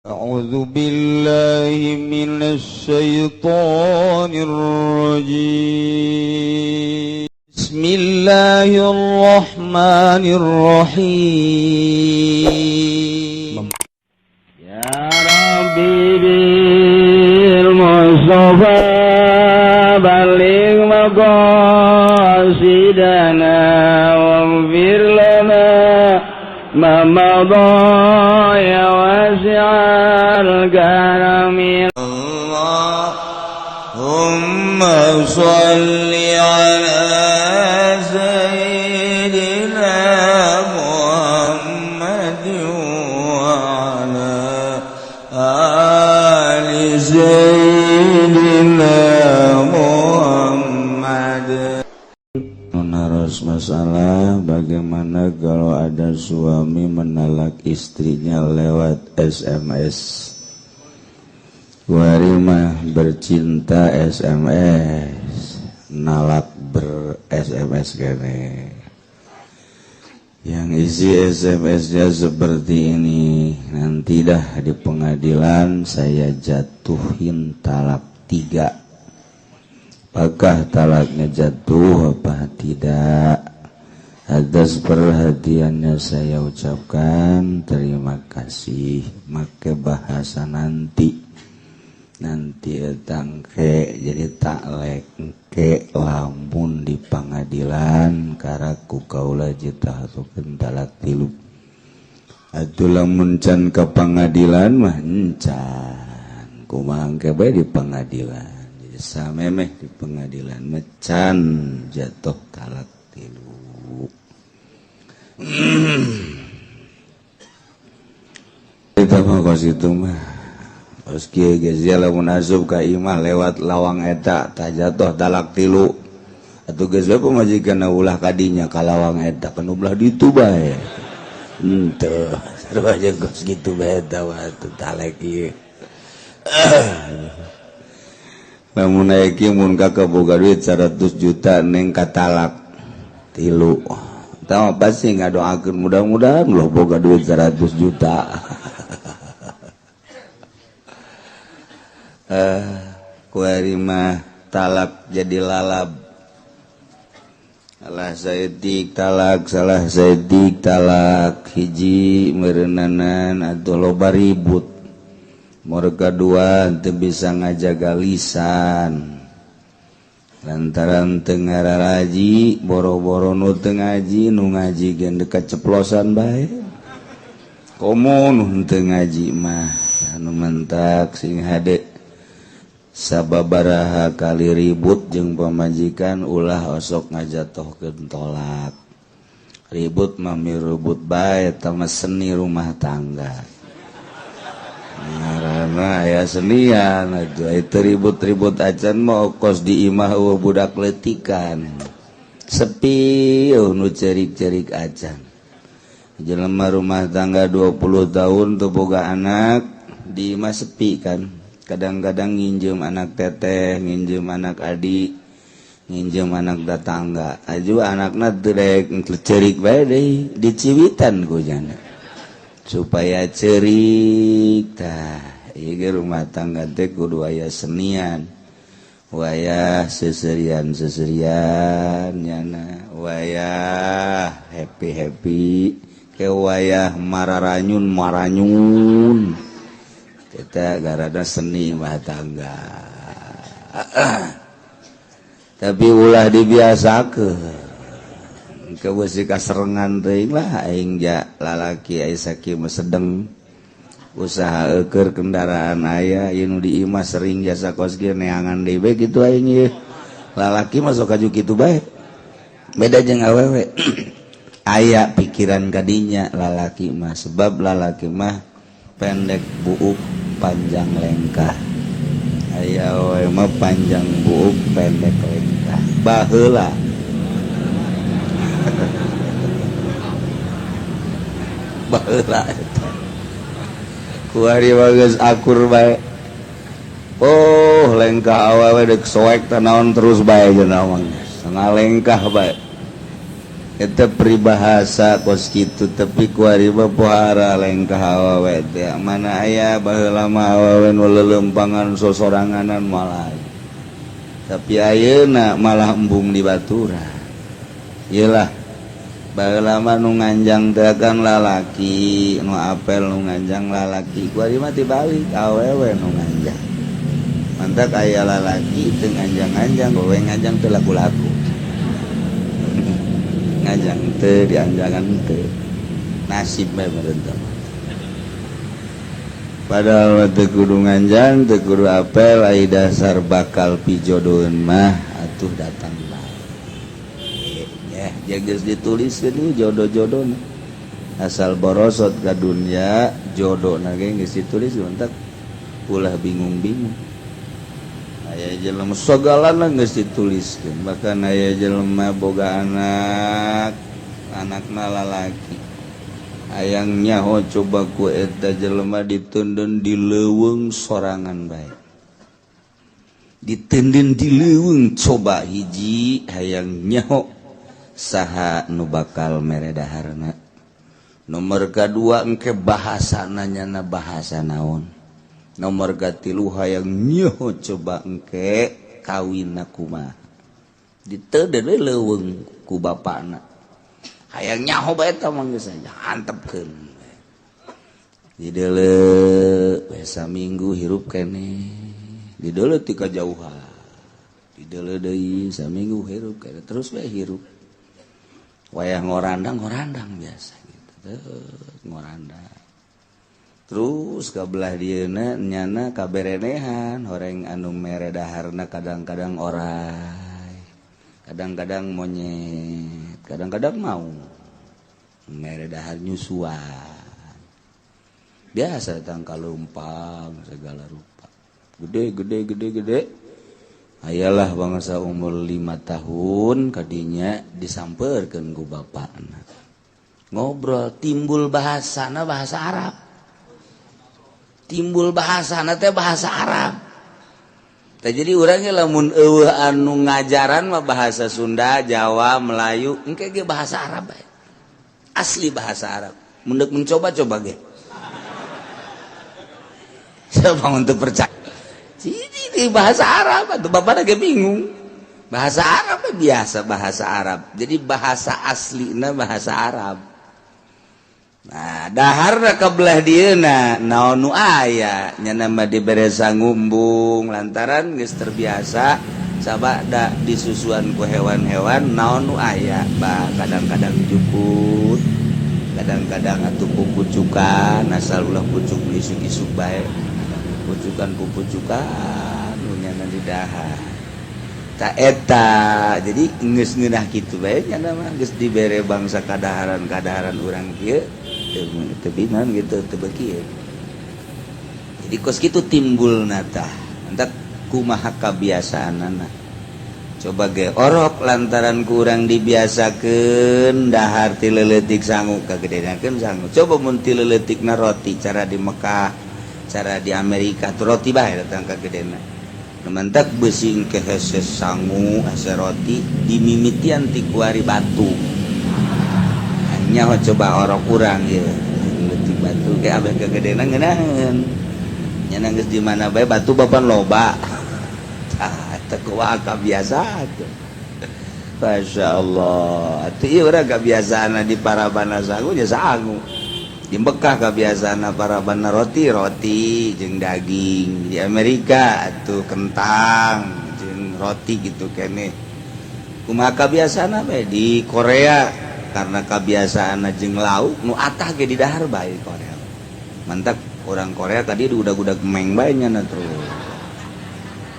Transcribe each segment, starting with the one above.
أعوذ بالله من الشيطان الرجيم. بسم الله الرحمن الرحيم. يا ربي بالمصطفى بلغ مقاصدنا واغفر لنا ما مضى يا واسع الكرم. اللهم صل على سيدنا محمد وعلى آل سيدنا محمد. Harus masalah bagaimana kalau ada suami menalak istrinya lewat SMS. Kuari mah bercinta SMS, nalak ber SMS kene. Yang isi SMS-nya seperti ini: "Nanti dah di pengadilan saya jatuhin talak tiga." Apakah talaknya jatuh apa tidak? Atas perhatiannya saya ucapkan terima kasih. Make bahasa nanti nanti tangke jadi taklek ke lamun di pengadilan karaku kaula jatuhkeun talak tilu. Atuh lamun can ke pengadilan mah encan, kumaha engke bae di pengadilan. Jadi samemeh di pengadilan mah can jatuh talak tilu. Kita mah kos itu mah. Terus kieu geus lamun asup ka imah lewat lawang eta tah jatuh talak tilu. Atuh geus we pamajikan ulah kadinya ka lawang eta kan ulah ditu bae. Henteu, sarua jeung kos kitu bae eta mah atuh talek ieu. Lamun aya kieu mun kakak boga duit 100 juta neng katalak tilu. Tah pasti ngadoakeun mudah-mudahan loh boga duit 100 juta. Kuari mah talak jadi lalab. Salah saeutik talak, salah saeutik talak. Hiji meureunanan atau loba ribut. Mereka dua teu bisa ngajaga lisan. Lantaran teu ngararaji, boro-boro nu teu ngaji, nu ngaji ge dekat ceplosan bae. Komo nu teu ngaji mah anu mentak sing hade. Sababaraha kali ribut jeung pamajikan ulah osok ngajatohkeun tolak. Ribut mah mirubut bae, eta mah seni rumah tangga. Ngaranna aya senian atuh, itu ribut-ribut acan mah kos di imah eueuh budak leutikan. Sepi eueuh nu cerik-cerik acan. Jelema rumah tangga 20 tahun teu boga anak di imah sepi kan. Kadang-kadang nginjem anak teteh, nginjem anak adik, nginjem anak tetangga. Aju anakna teu daek cerik bae deui, diciwitan ku jana. Supaya cerik tah, ieu ge rumah tangga teh kudu aya senian. Wayah seserian-seserian nyana, wayah happy-happy, ke wayah mararanyun-maranyun. Kita garada seni rumah tangga. Tapi ulah dibiasakeun. Ke beusi kaserengan teuing lah aing ja lalaki aya sakieu mah sedeng. Usaha eueur kendaraan aya ieu nu di imah sering jasa kos kieu neangan deui bae kitu aing ieu. Lalaki mah sok kaju kitu bae. Beda jeung awewe. Aya pikiran kadinya lalaki mah, sebab lalaki mah pendek buuk panjang lengkah. Aya awewe mah panjang buuk pendek lengkah. Baheula. Baheula eta. Kuari mah geus akur bae. Oh, lengkah awewe deuk soek teh naon terus bae jeung mah. Ngalengkah bae. Eta peribahasa kos kitu, tapi kuari mah pohara lengkah awewe teh. Mana aya baheula mah awewe nu leuleumpangan sosoranganan malah, tapi ayeuna malah embung di baturan. Iyalah, baheula mah nu nganjang teh kan lalaki, nu apel nu nganjang lalaki. Kuari mah tibalik, awewe nu nganjang. Mantak aya lalaki teu nganjang-nganjang, awewe nganjang teu laku-laku, ngajang teu dianjangan teu nasib bae meureun. Padahal teu kudu nganjang, teu kudu apel, ai dasar bakal pijodoheun mah atuh datang bae ya. Geus ditulis ieu jodoh-jodoh, asal borosot ka dunya jodoh na ge geus ditulis. Mantak ulah bingung-bingung. Aya jelema sagalana geus dituliskeun. Bahkan aya jelema boga anak, anakna lalaki, hayang nyaho coba ku eta jelema diteundeun di leuweung sorangan bae, diteundeun di leuweung. Coba hiji, hayang nyaho saha nu bakal mere daharna. Nomor kadua, engke bahasana nyana bahasa naon. Nomor katilu, hayang nyaho coba engke kawin kumaha. Diteundeun we leuweung ku bapakna, hayang nyaho bae eta mah geus antepkeun. Dideuleu we saminggu hirup keneh, dideuleu ti kajauhan, dideuleu deui saminggu hirup keneh, terus we hirup. Wayah ngorandang, ngorandang biasa gitu, ngorandang terus ka belah dieuna nyana kaberenehan horeng anu mere daharna. Kadang-kadang orai, kadang-kadang monyet, kadang-kadang mau mere dahar nyusuan biasa datang kalumpang segala rupa. Gede gede gede gede, ayalah bangsa umur 5 tahun kadinya disamperkeun ku bapakna, ngobrol, timbul bahasana bahasa Arab, timbul bahasana teh bahasa Arab. Tah, jadi urangnya lamun euweuh anu ngajaran mah bahasa Sunda, Jawa, Melayu, engke ge bahasa Arab bae. Asli bahasa Arab. Mun deuk mencoba, coba ge. Siapa untuk percaya? Di bahasa Arab atau bapak lagi bingung. Bahasa Arab biasa bahasa Arab. Jadi bahasa aslina bahasa Arab. Nah, dahar ka belah dieuna naon nu aya nya mah dibere sangumbung lantaran geus terbiasa sabada disusuan ku hewan-hewan. Naon nu aya bah, kadang-kadang jukut, kadang-kadang atuh pupucukan, asal ulah pucuk isuk-isuk bae, pucukan pupucukan nu nyana di dahar. Ta eta jadi geus ngeunah kitu bae nya mah, geus dibere bangsa kadaharan-kadaharan urang kieu teu binan gitu, teu beuki. Jadi kos kitu timbul tah. Entak kumaha kabiasaanana coba ge orok lantaran kurang dibiasakeun dahar ti leuletik sangu, kagedenakeun sangu. Coba mun ti leuletikna roti, cara di Mekah, cara di Amerika tuh roti bae datang kagedena. Mantak besi ke hese sangu, hese roti dimimitian ti kuari batu. Nyaho coba orok urang ya leutik batu ke abeh kagedena ngeunaheun nya, geus di mana bae batu bapan loba. Tah, eta kumaha kabiasaan tuh. Masya Allah, atuh ieu urang kabiasaan di parabana sangu nya sangu, di Mekah kebiasaan parabana roti, roti jeung daging, di Amerika atuh kentang jeung roti gitu kene. Kumaha kabiasaan bae. Di Korea karena kebiasaan jeung lauk nu atah ge di dahar bae Korea. Mantak orang Korea tadi udah-udah meng bae nya terus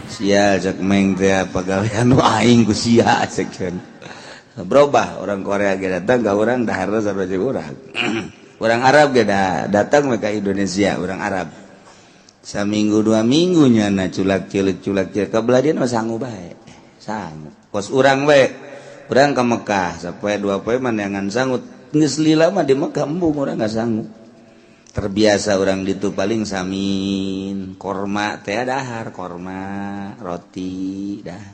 sia cek meng teh pagawean nu aing ku sia cek. Berubah orang Korea ge datang ka urang, daharna sarua jeung urang. Orang Arab ge datang ke Indonesia, orang Arab saminggu 2 minggu nyana culak cilik culak cilik, ka belah dieu mah sangu bae, sangu kos urang bae. Urang ke Mekah sampai 2 poe mandangan sangu, geus lila mah di Mekah embung urang nggak sangu, terbiasa orang ditu. Paling samin korma teh dahar korma roti dah.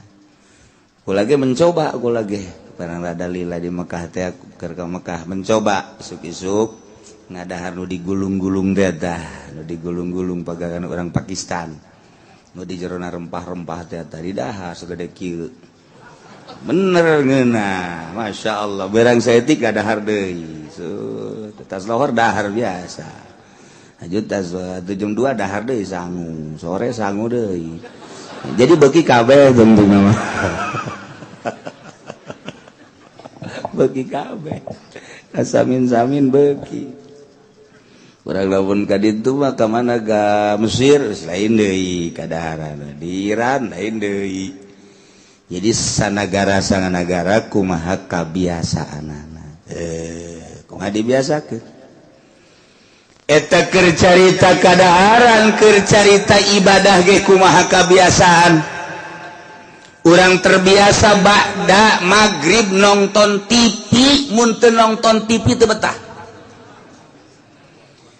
Aku lagi mencoba, aku lagi Barang rada lila di Mekah teh, keur ka Mekah mencoba isuk-isuk ngadahar nu digulung-gulung teh, tah nu digulung-gulung pagagan orang Pakistan, nu di jerona rempah-rempah teh, tah didahar segede kieu. Bener ngeunah, Masya Allah. Berang saeutik dahar deui, tas lohor dahar biasa. Lanjut tas jam 2 dahar deui sangu, sore sangu deui. Jadi beuki kabeh tentu mah. Beuki kabeh. Samin-samin beuki. Urang lamun ka ditu mah ka mana, ka Mesir lain deui kadaharan, di Iran lain deui. Jadi sanagara sanganagara kumaha kabiasaanana. Kumaha dibiasakeun? Eta keur carita kadaharan, keur carita ibadah ge kumaha kabiasaan. Urang terbiasa ba'da maghrib nonton TV, mun teu nonton TV teu betah.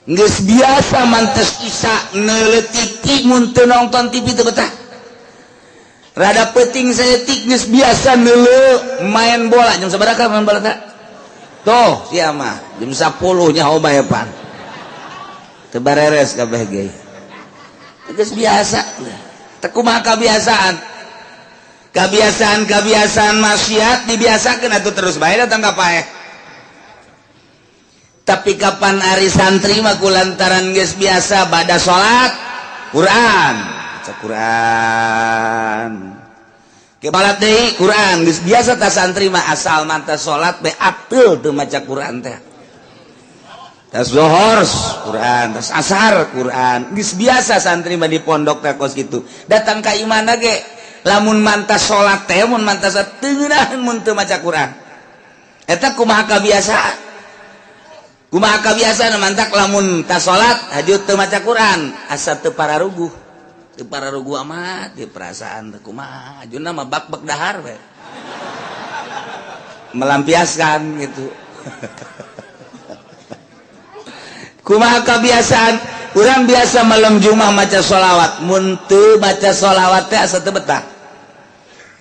Geus biasa mantes isya neuleuh TV, mun teu nonton TV teu betah. Rada peuting saeutik geus biasa neuleuh main bola. Jam sabaraha main bola teh? Tuh sia mah jam 10 nyaho bae pan. Teu bareres kabeh ge. Geus biasa. Teu kumaha kabiasaan. Kebiasaan-kebiasaan maksiat dibiasakan atau terus bae datang ka paeh. Tapi kapan ari santri mah kulantaran geus biasa bada salat Quran, baca Quran. Ke balat deui Quran, geus biasa ta santri mah asal mantas salat be ateul teu maca Quran teh. Tas zuhur Quran, tas asar Quran. Geus biasa santri mah di pondok teh kos kitu. Datang ka imana ge lamun mantas salat teh, mun mantas teu ngeunaheun mun teu maca Quran. Eta kumaha kabiasaan? Kumaha kabiasaan mantak lamun tas salat hajut teu maca Quran, asa teu pararuguh. Teu pararuguh amat di perasaan teu kumaha, hajuna mah bak-bak dahar we. Melampiaskan gitu. Kumaha kebiasaan? Urang biasa malam Jumat maca sholawat, mun teu baca sholawat teh asa teu betah.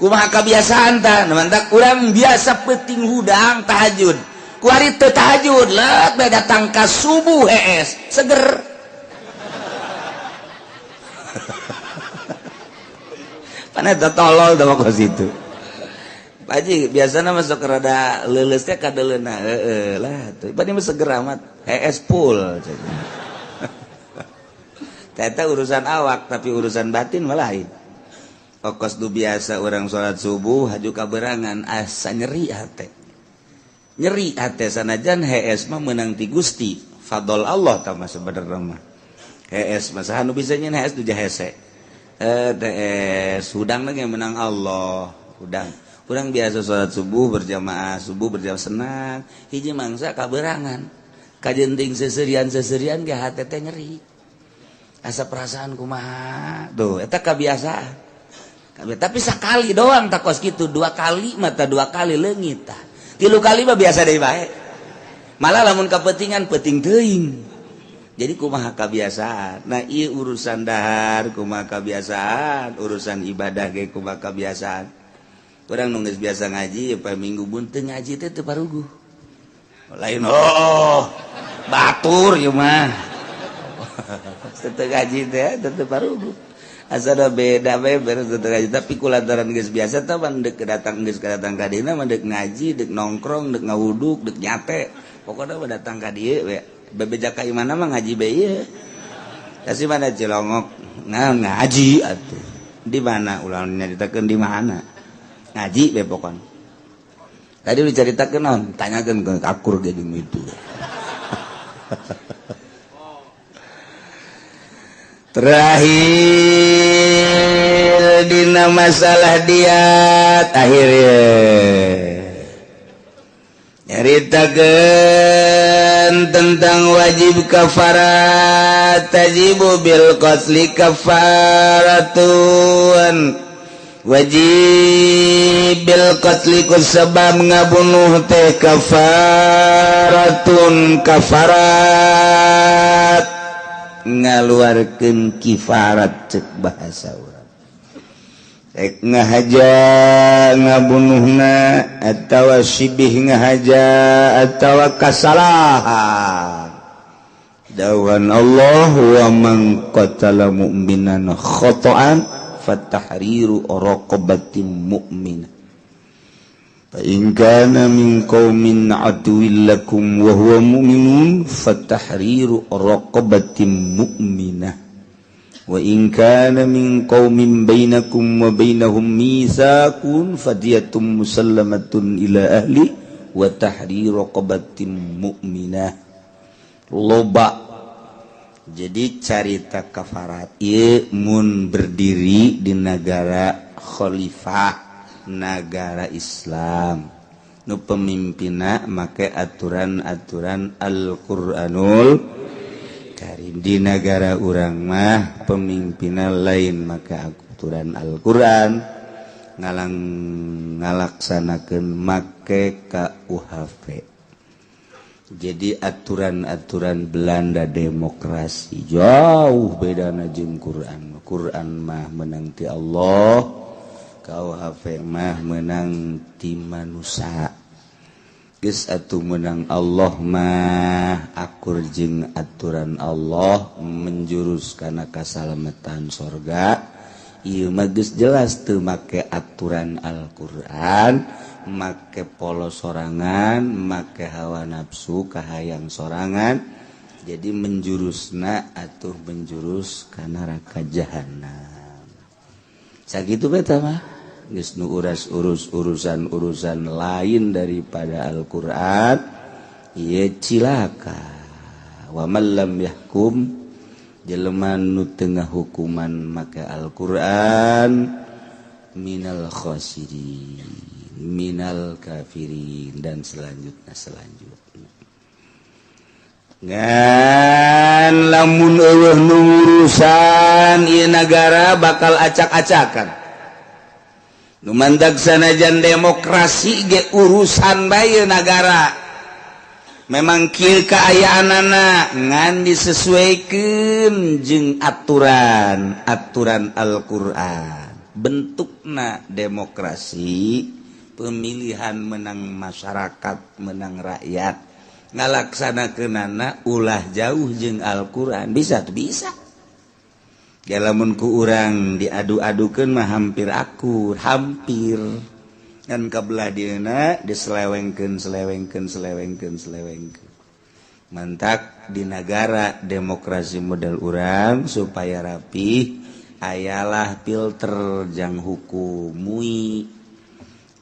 Kumaha kebiasaan tah? Mantak urang biasa peuting hudang tahajud. Kuari teu tahajud, let bae datang ka subuh hees, seger. Pan eta tolol da kos itu. Pak Haji biasana masuk rada leuleus teh kadeleuna heeh lah tuh. Bani mah seger amat, hees full. Eta urusan awak tapi urusan batin mah lain. Okos du biasa orang salat subuh haju kaberangan asa nyeri hate. Nyeri hate sanajan hees mah meunang ti Gusti, fadl Allah tah mah sebenarna mah. Hees mah saha nu bisa nyeun hees du hese. Hees hudang ge menang Allah, hudang. Urang biasa salat subuh berjamaah, subuh berjamaah senang, hiji mangsa kaberangan. Kajenting seserian-seserian ge hate teh nyeri. Asa perasaan kumaha. Tuh, eta kebiasaan. Tapi sekali doang tak kos gitu, dua kali mata dua kali leungit tah. Tilu kali mah biasa deui bae. Malah lamun kapentingan penting teuing. Jadi kumaha kebiasaan. Nah, ieu urusan dahar kumaha kebiasaan, urusan ibadah ge kumaha kebiasaan. Urang nu geus biasa ngaji, pa minggu bunteung ngaji teh teu paruguh. Lain oh, batur ieu mah. Teu ngaji teh teu paruguh. Asana beda bae beres teu ngaji, tapi kulantaran geus biasa teh mah deuk datang geus datang ka dieu mah deuk ngaji, deuk nongkrong, deuk ngawuduk, deuk nyate. Pokona mah datang ka dieu we. Bebeja ka imana mah ngaji bae ieu. Kasih mana Cilongok, nah ngaji atuh. Di mana ulah nyaritakeun di mana? Ngaji be pokon. Tadi diceritakeun naon? Tanyakeun ke akur ge jeung itu. Terakhir dina masalah diat akhirnya nyaritakeun tentang wajib kafarat, tajibu bil qatli kafaratun. Wajib bil qatli ku sebab ngabunuh teh kafaratun kafarat, ngaluarkeun kifarat cek bahasa urang. Rek ngahaja ngabunuhna atawa sibih ngahaja atawa kasalahan. Dawuhan Allah, wa man qatala mu'minan khata'an fatahriru raqabatin mu'minah. Fa in kana min qaumin aduwwin lakum wa huwa mu'minun fatahriru raqabatin mu'minah. Wa in kana min qaumin bainakum wa bainahum mitsaqun fadiyatun musallamatun ila ahli wa tahriru raqabatin mu'minah. Loba jadi carita kafarat ieu mun berdiri di negara khalifah, negara Islam nu pemimpinna make aturan-aturan Al-Qur'anul Karim. Di negara urang mah pemimpinna lain make aturan Al-Qur'an, ngalang ngalaksanakeun make KUHP. Jadi aturan-aturan Belanda, demokrasi, jauh beda jeung Quran. Quran mah menang ti Allah, KUHP mah menang ti manusia. Geus atuh, menang Allah mah akur jeung aturan Allah, menjurus kana kasalamatan sorga. Ieu mah geus jelas teu make aturan Al-Qur'an, make polo sorangan, make hawa nafsu kahayang sorangan. Jadi menjurusna atuh menjurus ka neraka jahanam. Sakitu beta mah. Geus nu uras urus urusan-urusan lain daripada Al-Qur'an ieu cilaka. Wa man lam yahkum, jelema nu teu ngahukuman make Al-Qur'an, minal khasirin, minal kafirin, dan selanjutnya selanjutnya. Ngan lamun euweuh nu ngurusan ieu nagara bakal acak-acakan. Nu mantak sanajan demokrasi ge urusan bae nagara. Memang kieu kaayaanana, ngan disesuaikan jeung aturan aturan Al-Qur'an. Bentukna demokrasi, pemilihan menang masyarakat, menang rakyat, ngalaksanakeunana ulah jauh jeung Al-Qur'an. Bisa tuh, bisa. Ya, lamun ku urang diadu-adukeun mah hampir akur, hampir kan kabelah dieuna diselewengkeun, selewengkeun, selewengkeun, selewengkeun. Mantak di negara demokrasi model urang, supaya rapi, ayalah filter jang hukum MUI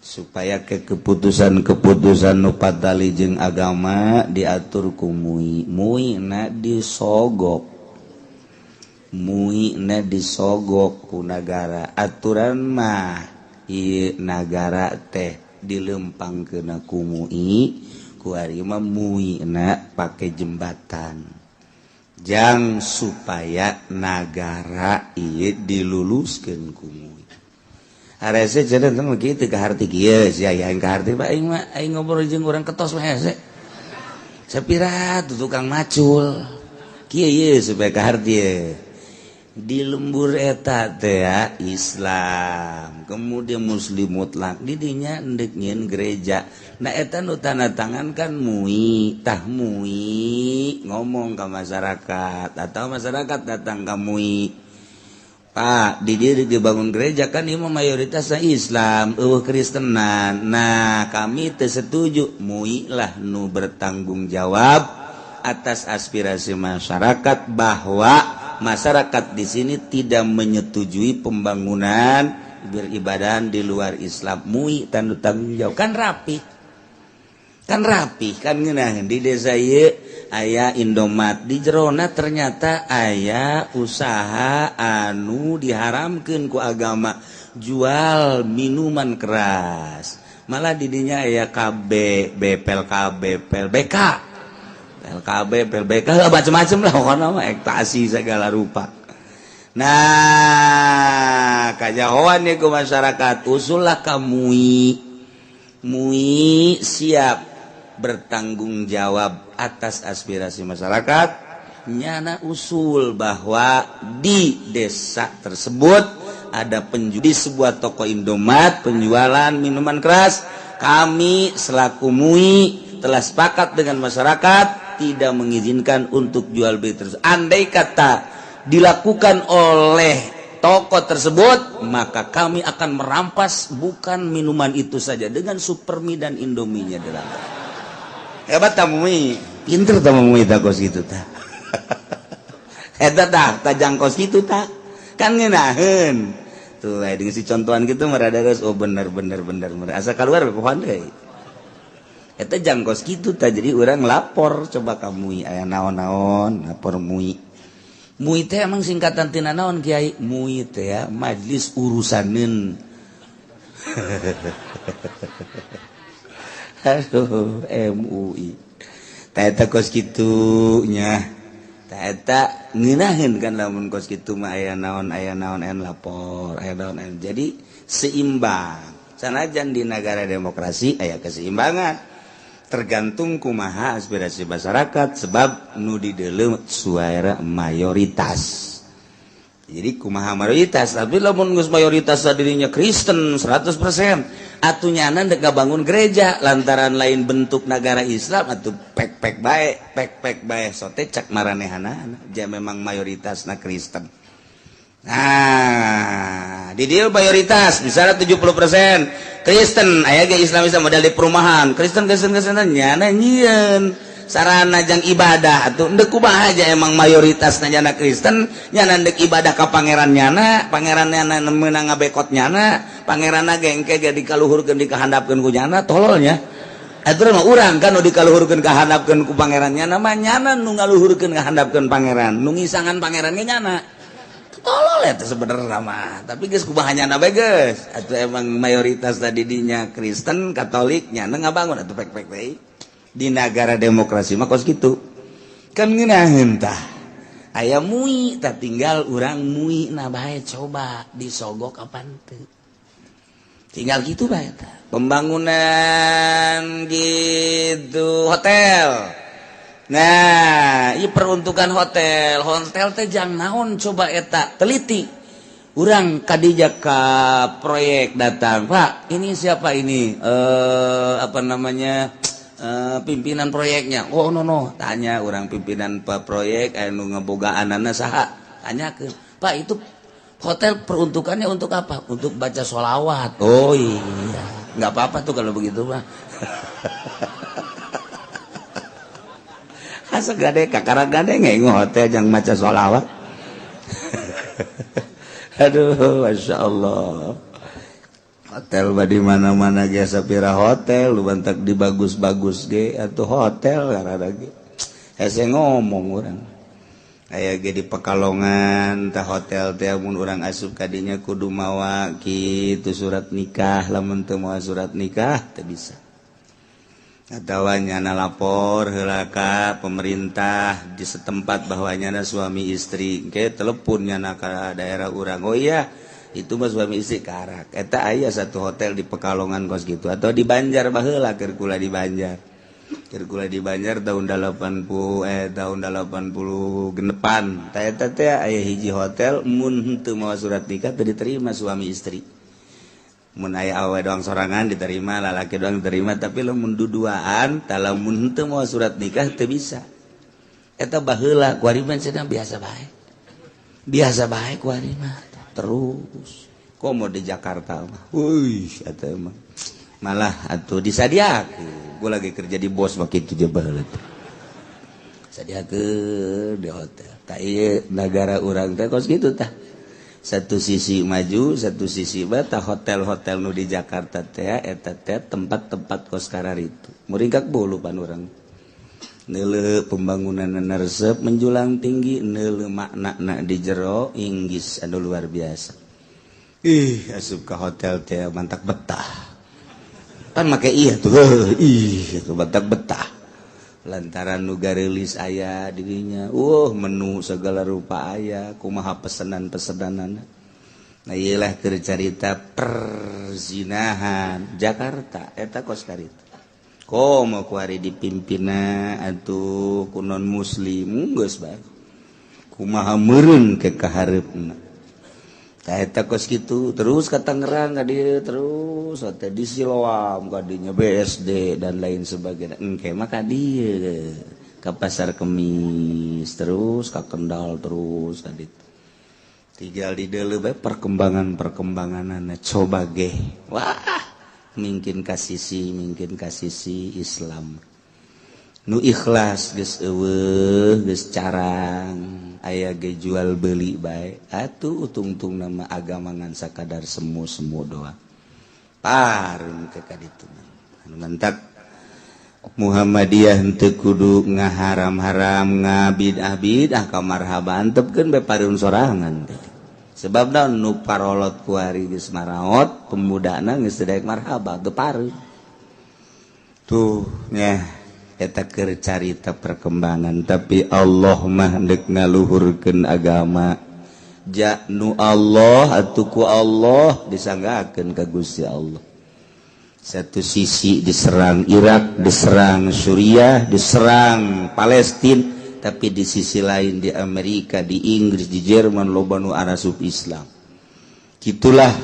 supaya ke keputusan-keputusan nu patali jeung agama diatur ku MUI. MUI na disogok, MUI na disogok ku nagara. Aturan mah ieu nagara teh dilempangkeun ku MUI. Ku ari mah MUI na pake jembatan jang supaya nagara ieu diluluskeun ku MUI. Harese cenah teh mah kitu kaharti kieu sia aing kaharti mah. Aing mah aing ngobrol jeung urang ketos mah hese. Sapira tuh tukang macul kieu ieu supaya kaharti ye. Di lembur eta teh ya, Islam kemudian Muslim mutlak didinya endek nyieun gereja. Nah, eta nu tanda tangan kan MUI. Tah, MUI ngomong ke masyarakat atau masyarakat datang ke MUI, "Pak, di dieu dibangun gereja kan ieu mah mayoritasnya Islam, euweuh Kristenan. Nah, kami teu setuju." MUI lah nu bertanggung jawab atas aspirasi masyarakat bahwa masyarakat di sini tidak menyetujui pembangunan beribadah di luar Islam. MUI tanda tanggung jawab kan rapi, kan rapi kan ngeunah. Di desa ieu aya Indomaret, di jerona ternyata aya usaha anu diharamkeun ku agama, jual minuman keras. Malah didinya aya KB, BPL, KB, PLBK, LKB, PLBK, macam-macam lah pokoknya mah, ekstasi segala rupa. Nah, kajahoan ya ke masyarakat, usullah ka MUI. MUI siap bertanggung jawab atas aspirasi masyarakat. Nyana usul bahwa di desa tersebut Ada penjual di sebuah toko Indomaret penjualan minuman keras. Kami selaku MUI telah sepakat dengan masyarakat tidak mengizinkan untuk jual beli terus. Andai kata dilakukan oleh toko tersebut, maka kami akan merampas bukan minuman itu saja, dengan Supermi dan Indominya dirampas. Hebat ta MUI, pinter ta MUI ta kos kitu ta. Eta tah tajang kos kitu ta. Kan ngeunaheun. Tuh dengan si contohan gitu merada geus, oh bener bener bener bener. Asa keluar pohon deui. Eta jang kos kitu ta, jadi urang lapor coba ka MUI aya naon-naon, lapor MUI. MUI teh emang singkatan tina naon, Kiai? MUI teh ya Majlis Urusaneun. Aduh, MUI. Ta eta kos kitu nya. Ta eta ngeunaheun kan lamun kos kitu mah aya naon aya naon aya lapor, aya naon aya. Jadi seimbang. Sanajan di negara demokrasi aya keseimbangan. Tergantung kumaha aspirasi masyarakat, sebab nu dideuleu suara mayoritas. Jadi kumaha mayoritas, tapi lamun geus mayoritas dirinya Kristen 100% atuh nyana dek ngabangun gereja lantaran lain bentuk negara Islam atuh pek-pek bae, pek-pek bae sote cak maranehanana ja memang mayoritasna Kristen. Nah, di deal mayoritas misalnya 70% Kristen, aya ge Islam bisa model di perumahan Kristen Kristen Kristen, nyana nyieun sarana jang ibadah atuh ndek kumaha aja emang mayoritas nyana Kristen, nyana ndek ibadah ka pangeran nyana, pangeran nyana meunang ngabekot nyana, pangeranna ge engke ge dikaluhurkeun dikahandapkeun ku nyana, tololnya. Atuh mah urang kan nu dikaluhurkeun kahandapkeun ku pangeran nyana mah nyana nu ngaluhurkeun kahandapkeun pangeran, nu ngisangan pangeran ge nyana. Tolol eta sebenarnya mah, tapi geus kumaha nyana bae geus. Atuh emang mayoritas tadi dinya Kristen, Katolik, nyana ngabangun atuh pek-pek bae. Di negara demokrasi mah kos kitu. Kan ngeunaheun tah. Aya MUI, tah tinggal urang MUI na bae coba disogok apan teu. Tinggal gitu bae tah. Pembangunan gitu hotel. Nah, ieu peruntukan hotel. Hotel teh jang naon coba eta teliti. Urang kadija ka proyek datang, "Pak, ini siapa ini?" Apa namanya? Pimpinan proyeknya. Oh no no, tanya orang pimpinan pak proyek anu ngebogaanana saha? Tanya ke, "Pak, itu hotel peruntukannya untuk apa?" "Untuk baca sholawat." Oh iya, nggak apa-apa tuh kalau begitu mah. Asa gade kakara gade nggak hotel jang maca sholawat. Aduh, masya Allah. Hotel di mana-mana ge sapira hotel lu bantak di bagus-bagus ge atuh hotel karena ge. Hese ngomong urang. Aya ge di Pekalongan tah hotel teh mun urang asup kadinya kudu mawa kitu surat nikah, lamun teu mawa surat nikah teu bisa. Atawa nyana lapor heula ka pemerintah di setempat bahwa nyana suami istri, engke telepon nyana ka daerah urang. Oh iya, itu mah suami istri karak. Eta aya satu hotel di Pekalongan kos gitu atau di Banjar baheula keur kula di Banjar. Keur kula di Banjar tahun 80 tahun 80 genepan. Ta eta teh aya hiji hotel mun henteu mawa surat nikah teu diterima suami istri. Mun aya awewe doang sorangan diterima, lalaki doang diterima, tapi lamun duduaan tah lamun henteu mawa surat nikah teu bisa. Eta baheula kuari mah cenah biasa bae. Biasa bae kuari mah. Terus komo di Jakarta mah. Wih, eta mah malah atuh disadiakeun. Gua lagi kerja di bos mah kitu je baheula teh. Sadiakeun di hotel. Tah ieu nagara urang teh kos kitu tah. Satu sisi maju, satu sisi bata hotel-hotel nu di Jakarta teh eta teh tempat-tempat kos kararitu. Muringkak bulu pan urang. Neuleuh pembangunan resep menjulang tinggi, neuleuh makna di jero inggis anu luar biasa. Ih, asup ka hotel teh mantak betah. Pan make iya tuh, ih, itu mantak betah. Lantaran nu gareulis aya dirinya, menu segala rupa aya, kumaha pesenan-pesenanana. Nah, ieu lah keur carita perzinahan Jakarta eta kos karita. Komo kuari dipimpinna atuh ku non muslim geus bae. Kumaha meureun ke kahareupna. Tah eta kos kitu terus ka Tangerang ka dieu terus teh di Siloam ka dinya BSD dan lain sebagainya. Engke mah ka dieu ka Pasar Kemis terus ka Kendal terus ka ditu. Tinggal di deuleu bae perkembangan-perkembanganana coba ge. Wah, mungkin ka sisi Islam. Nu ikhlas geus eueuh geus carang aya ge jual beli bae atuh utungtung nama agama ngan sakadar semu-semu doang parun ke ka ditu anu mantak Muhammadiyah henteu kudu ngaharam-haram ngabid'ah-bid'ah ka marhaba antepkeun bae parun sorangan teh sebab naon nu parolot kuari geus maraot pemudana geus teu daek marhaba teu pareun tuh nya. Eta keur carita perkembangan tapi Allah mah deuk ngaluhurkeun agama ja nu Allah atuh ku Allah disanggakeun ka Gusti Allah. Satu sisi diserang Irak, diserang Suriah, diserang Palestina, tapi di sisi lain di Amerika, di Inggris, di Jerman loba nu arasup Islam. Kitulah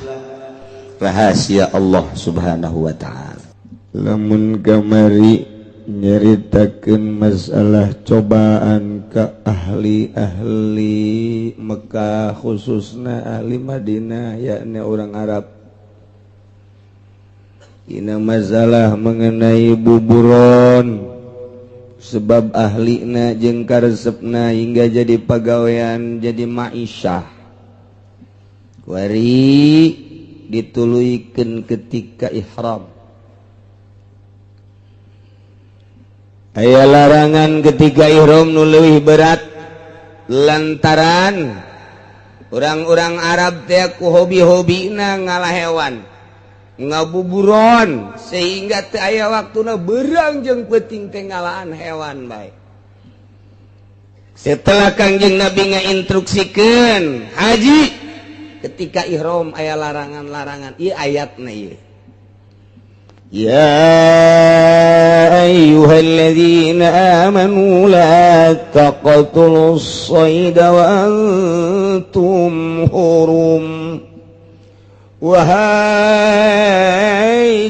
rahasia Allah Subhanahu wa taala. Lamun kamari nyeritakan masalah cobaan ke ahli-ahli Mekah khususnya ahli Madinah yakni orang Arab. Ini masalah mengenai buburon sebab ahlina jeung karesepna hingga jadi pagawean jadi ma'isyah. Kuari dituluykeun ketika ihram. Aya larangan ketika ihram nu leuwih berat lantaran orang-orang Arab teh ku hobi-hobina ngalah hewan ngabuburon sehingga teu aya waktuna beurang jeung peuting teh ngalaan hewan bae. Setelah Kangjeng Nabi ngainstruksikeun haji ketika ihram aya larangan-larangan ieu ayatna ieu. Ya ayyuhalladzina amanu la taqtulus sayda wa antum hurum. Wahai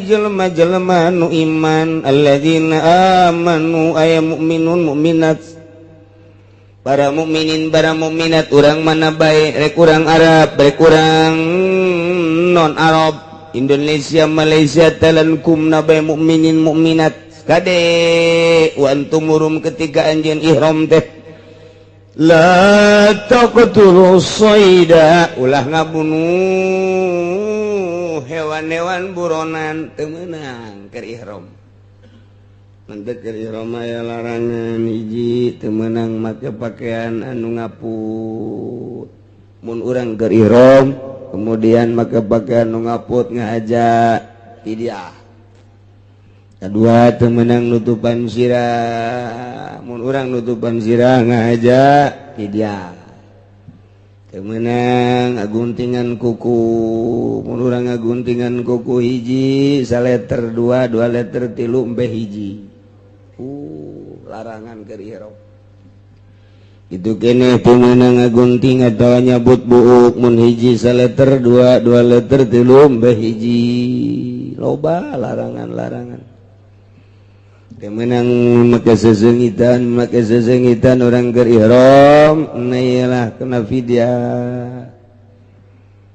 jelema-jelema nu iman, alladzina amanu ay mu'minun mu'minat, para mukminin para mukminat urang mana bae rek urang Arab rek urang non Arab Indonesia Malaysia Thailand kumna bae mukminin mukminat kade wa antum hurum ketika anjeun ihram teh la taqtulu sayda ulah ngabunuh hewan-hewan buronan teu meunang keur ihram. Mantep keur ihram aya larangan hiji teu meunang make pakaian anu ngaput. Mun urang keur ihram kemudian make pakaian nu ngaput ngahaja fidyah. Kedua teu meunang nutupan sirah, mun urang nutupan sirah ngahaja fidyah. Teu meunang ngaguntingan kuku, mun urang ngaguntingan kuku hiji saleter dua, dua leter tilu embe hiji. Larangan keur ihram. Itu kene teu meunang ngagunting atawa nyabut buuk mun hiji saleter dua, dua leter tilu embe hiji. Loba larangan-larangan. Teu meunang make sesengitan orang keur ihram nailah kena fidyah.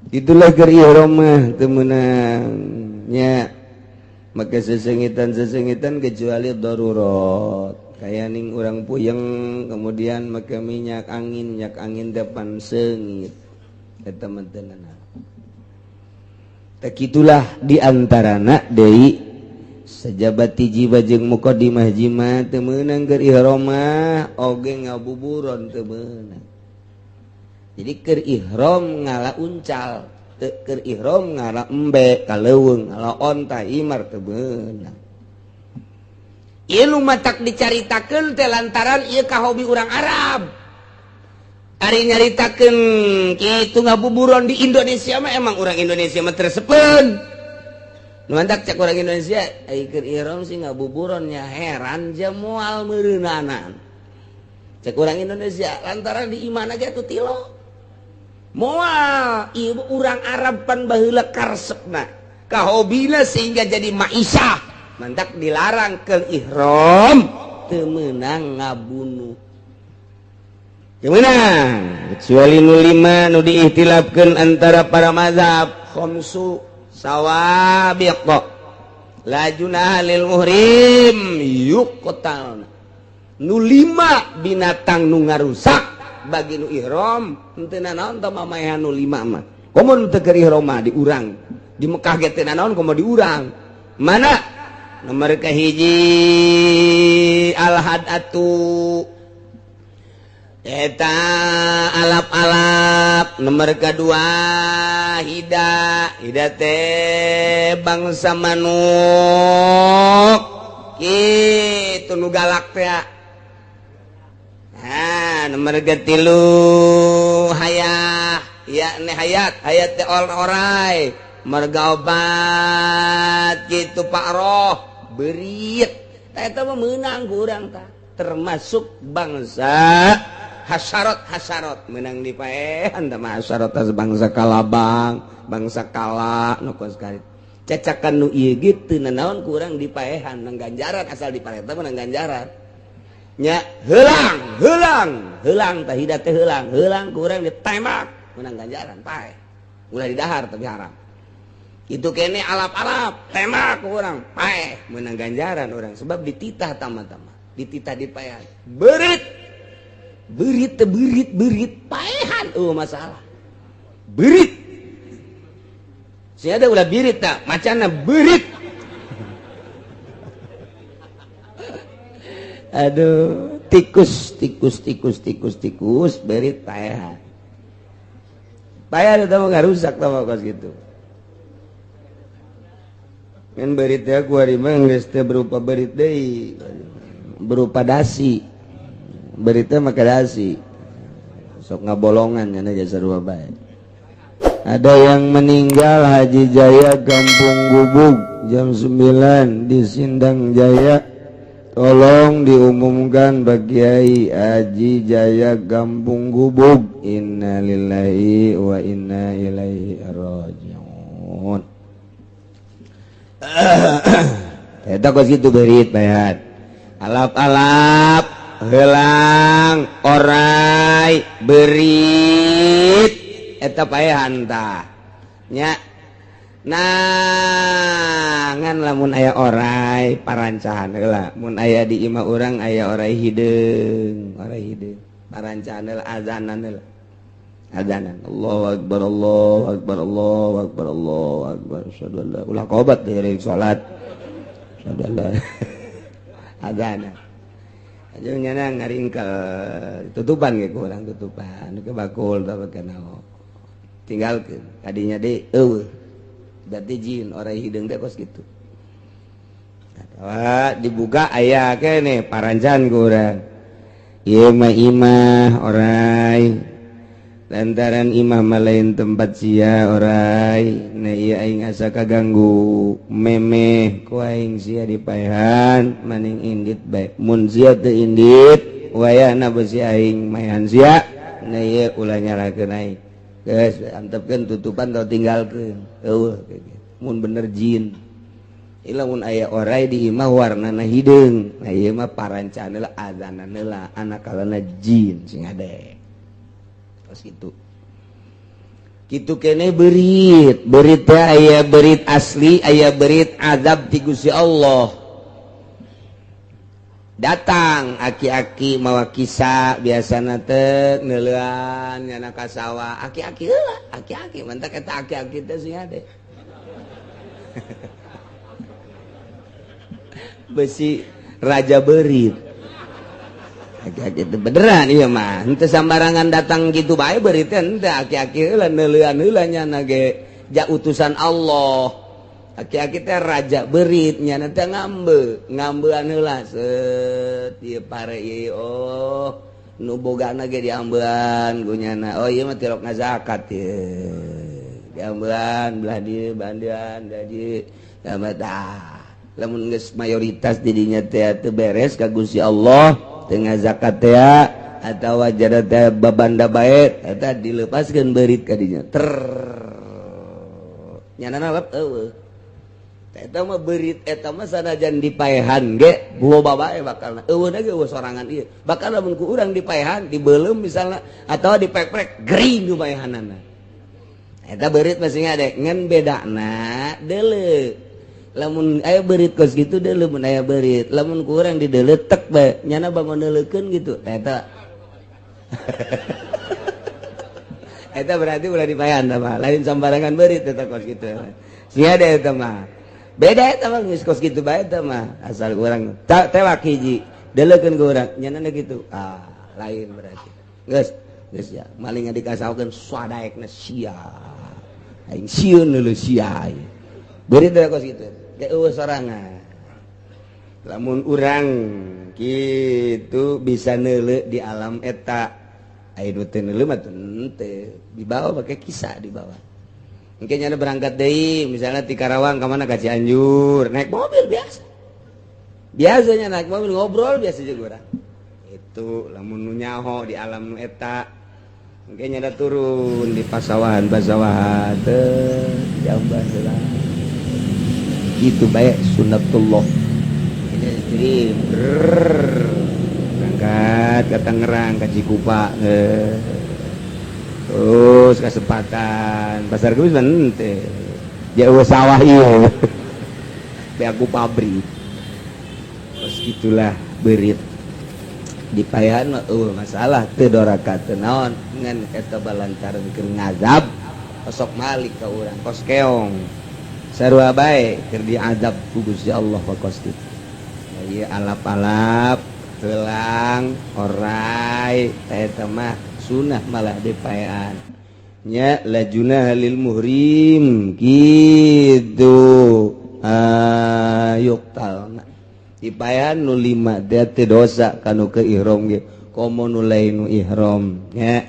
Itulah keur ihram mah teu meunang nya make sesengitan-sesengitan kecuali darurat. Kayak ning urang puyeng kemudian make minyak angin depan seungit eta mah teu nanaon. Tah kitulah diantarana deui sajabat jiba jeung mukadimah jima teu meunang keur ihram mah oge ngabuburon teu meunang. Jadi keur ihram ngala uncal, teu keur ihram ngala embe ka leuweung, ngala onta imar teu meunang. Ieu nu matak dicaritakeun teh lantaran ieu ka hobi urang Arab. Ari nyaritakeun kitu ngabuburon di Indonesia mah emang urang Indonesia mah tersepeun. Nu mantak cek urang Indonesia ai keur ihram sih ngabuburon nya heran ja moal meureunanan. Cek urang Indonesia lantaran di imana ge atuh tilo. Moal ieu urang Arab pan baheula karesepna kahobina sehingga jadi maisah mantak dilarang ke ihram teu meunang ngabunuh. Teu meunang kecuali nu lima nu diihtilafkeun antara para mazhab. Khamsu sawabiq la junaha lil muhrim yuqtal, nu lima binatang nu ngarusak bagi nu ihram henteu nanaon tah mamaehan nu lima mah. Komo nu teu keur ihram mah di urang di Mekah ge teu nanaon komo di urang. Mana nomor kahiji alhadatu eta alap-alap, nomor kedua hida, hida teh bangsa manuk kitu nu galak teh. Nah, nomor ketilu hayah, yakni hayat, hayat teh orai marga obat gitu Pak Roh berit eta mah meunang ku urang tah, termasuk bangsa hasarot. Hasarot menang dipaehan tah mah, hasarot tah bangsa kalabang, bangsa kala nu kos kitu. Cacakan nu ieu ge teu nanaon ku urang dipaehan, nang ganjaran, asal dipaehan teh menang ganjaran nya. Heulang, heulang, heulang tah hida teh heulang, heulang ku urang ditembak menang ganjaran, paeh ulah didahar tapi haram. Itu kene alap-alap tembak ku urang paeh menang ganjaran orang sebab dititah tama-tama dititah dipaehan. Berit, berit teh berit, berit paehan. Oh, masalah berit sia ada ulah birit tak macana berit. Aduh, tikus, tikus, tikus, tikus, tikus berit paehan, paehan itu mah ngarusak tah kos gitu. Kan berit teh ku ari mah geus teh berupa berit deui, berupa dasi. Berit teh make dasi sok ngabolongan nya jasa sarua bae. Ada yang meninggal Haji Jaya Kampung Gubug jam 9 di Sindang Jaya. Tolong diumumkan Pak Kiai. Haji Jaya Kampung Gubug. Innalillahi wa inna ilaihi rajiun. Eta kos kitu berit bayat. Alap-alap, heulang, orai, berit eta paehan tah. Nya. Nah, ngan lamun aya orai parancahan heula. Mun aya di imah urang aya orai hideung, orai hideung. Parancahan heula, azanan heula. Azanan. Allahu akbar, Allahu akbar, Allahu akbar, Allahu akbar. Asyhadu an la ulah qobat dari salat. Asyhadu an la azanan. Aja nyana ngaringkel tutupan ge ku urang tutupan ke bakul tah kana. Tinggalkeun kadinya deui eueuh. Berarti jin orai hideung teh kos kitu. Atawa dibuka aya keneh parancan ku urang. Ieu mah imah orai. Lantaran imah mah lain tempat sia orai. Nah ieu aing asa kaganggu memeh ku aing sia dipaehan maning indit bae. Mun sia teu indit wayahna besi aing maehan sia. Nah ieu ulah nyalakeun aing. Geus antepkeun tutupan atau tinggalkeun. Eueuh mun bener jin. Ieu lamun aya orai di imah warnana hideung. Nah ieu mah parancana heula, azanan heula, anakalana jin sing hade. Terus gitu. Kitu kene berit, berit teh aya berit asli, aya berit azab ti Gusti Allah. Datang aki-aki mawa kisah biasana teh neuleuan nyana ka sawah, aki-aki heula, aki-aki mantak eta aki-aki teh sing hade. Besi raja berit. Aki-aki itu beneran iya mah henteu sambarangan datang gitu bae berit teh henteu, aki-aki heula neuleuan heula nyana ge ja utusan Allah. Aki-aki teh raja berit nyana teh ngambe, ngambean heula set ieu pare ieu oh nu bogana ge diambean ku nyana. Oh ieu mah tilok ngazakat ieu. Diambean belah dieu bandean belah dieu. Tah lamun geus mayoritas di dinya teh teu beres ka Gusti Allah teu ngazakat teh Atawa jada teh babanda bae eta dilepaskeun beurit ka dinya. Ter. Nyana nalep eueuh. Eta mah beurit eta mah sanajan dipaehan ge loba bae bakalna. Eueuh ge eueuh sorangan ieu. Bakal lamun ku urang dipaehan, dibeuleum misalna atawa diprek-prek gering nu paehanana. Eta beurit masih ngade ngan bedana deuleu. Lamun aya beurit kos kitu deuleu mun aya beurit. Lamun ku urang dideuleu tek bae nyana bangun deuleukeun gitu. Eta eta berarti ulah dipaehan mah. Lain sambarangan beurit eta kos kitu. Sia ada eta mah. Beda eta mah geus kos kitu bae eta mah. Asal urang tewak hiji deuleukeun ku urang nyana kitu. Ah, lain berarti. Geus, geus ya. Maling dikasaokeun sadaekna sia. Aing sieun leuleus sia. Beurit teh kos kitu. Ge eueuh sorangan. Lamun urang kitu bisa neuleu di alam eta. Aya nu teu neuleu mah teu dibawa pakai kisah dibawa. Mungkin nyana berangkat deui misalnya di Karawang ka mana ka Cianjur naik mobil biasa. Biasanya naik mobil ngobrol biasa juga urang. Itu lamun nu nyaho di alam nu eta. Mungkin nyana turun di pasawahan-pasawahan teh jamban heula. Itu bae sunnatullah. Ini jadi berangkat ke Tangerang ke Cikupa terus kesempatan pasar Kemis mah henteu jauh sawah ieu be aku pabrik. Terus gitulah beurit dipaehan mah eueuh masalah teu doraka teu naon ngan eta balantaran keur ngazab osok malik ka urang kos keong sarua bae keur diazab ku Gusti Allah kos kitu. Ieu alap-alap telang orai eta mah sunah malah dipaean nya lajuna lil muhrim gitu ayuk talna dipaean nu lima teh dosa kanu ke ihram ge komo nu lain nu ihram nya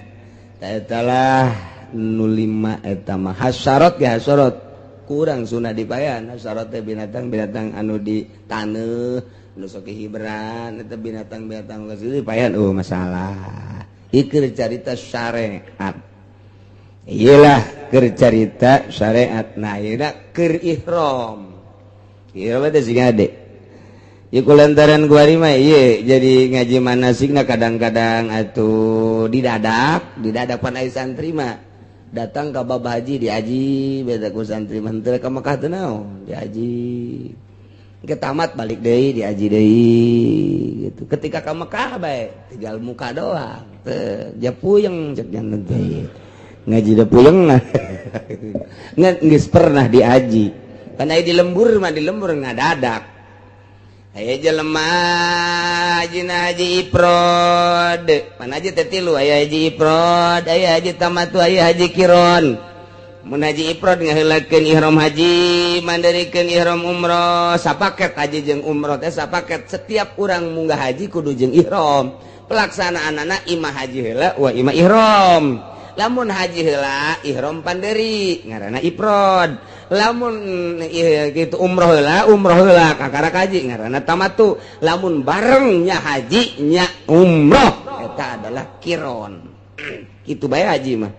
eta lah nu lima eta mah hasarat ge hasarat kurang sunah dipaean hasarat teh binatang-binatang anu di taneuh nu sok hiberan eta binatang-binatang geus dipaean oh masalah. Ieu carita syariat. Iyalah keur carita syariat. Nah ieu keur ihram. Ihram teh sing ade. Ieu kulantaran kuari mah ieu jadi ngaji manasikna kadang-kadang atuh didadak, didadak pan aya santri mah datang ka Baba Haji diaji beda ku santri mah henteu ka Mekah teu naon diaji. Ke tamat balik deui diaji deui gitu. Ketika ka Mekah bae tinggal muka doang. Teu ja puyeng cek janten teh. Ngaji da puyeng ngan geus pernah diaji. Kan aya di lembur mah di lembur ngadadak. Aya jelema haji haji ifrad. Mana haji teh tilu aya haji ifrad, aya haji tamattu, aya haji qiron. Mun haji ifrad ngaheulakeun ihram haji, mandirikeun ihram umroh, sapaket haji jeung umroh teh sapaket. Setiap urang munggah haji kudu jeung ihram. Pelaksanaan anak imah haji heula wa imah ihram. Lamun haji heula ihram panderi ngaranna ifrad. Lamun gitu umroh heula kakara haji ngaranna tamattu. Lamun barengnya haji nya umroh eta adalah qiron. Kitu bae haji mah.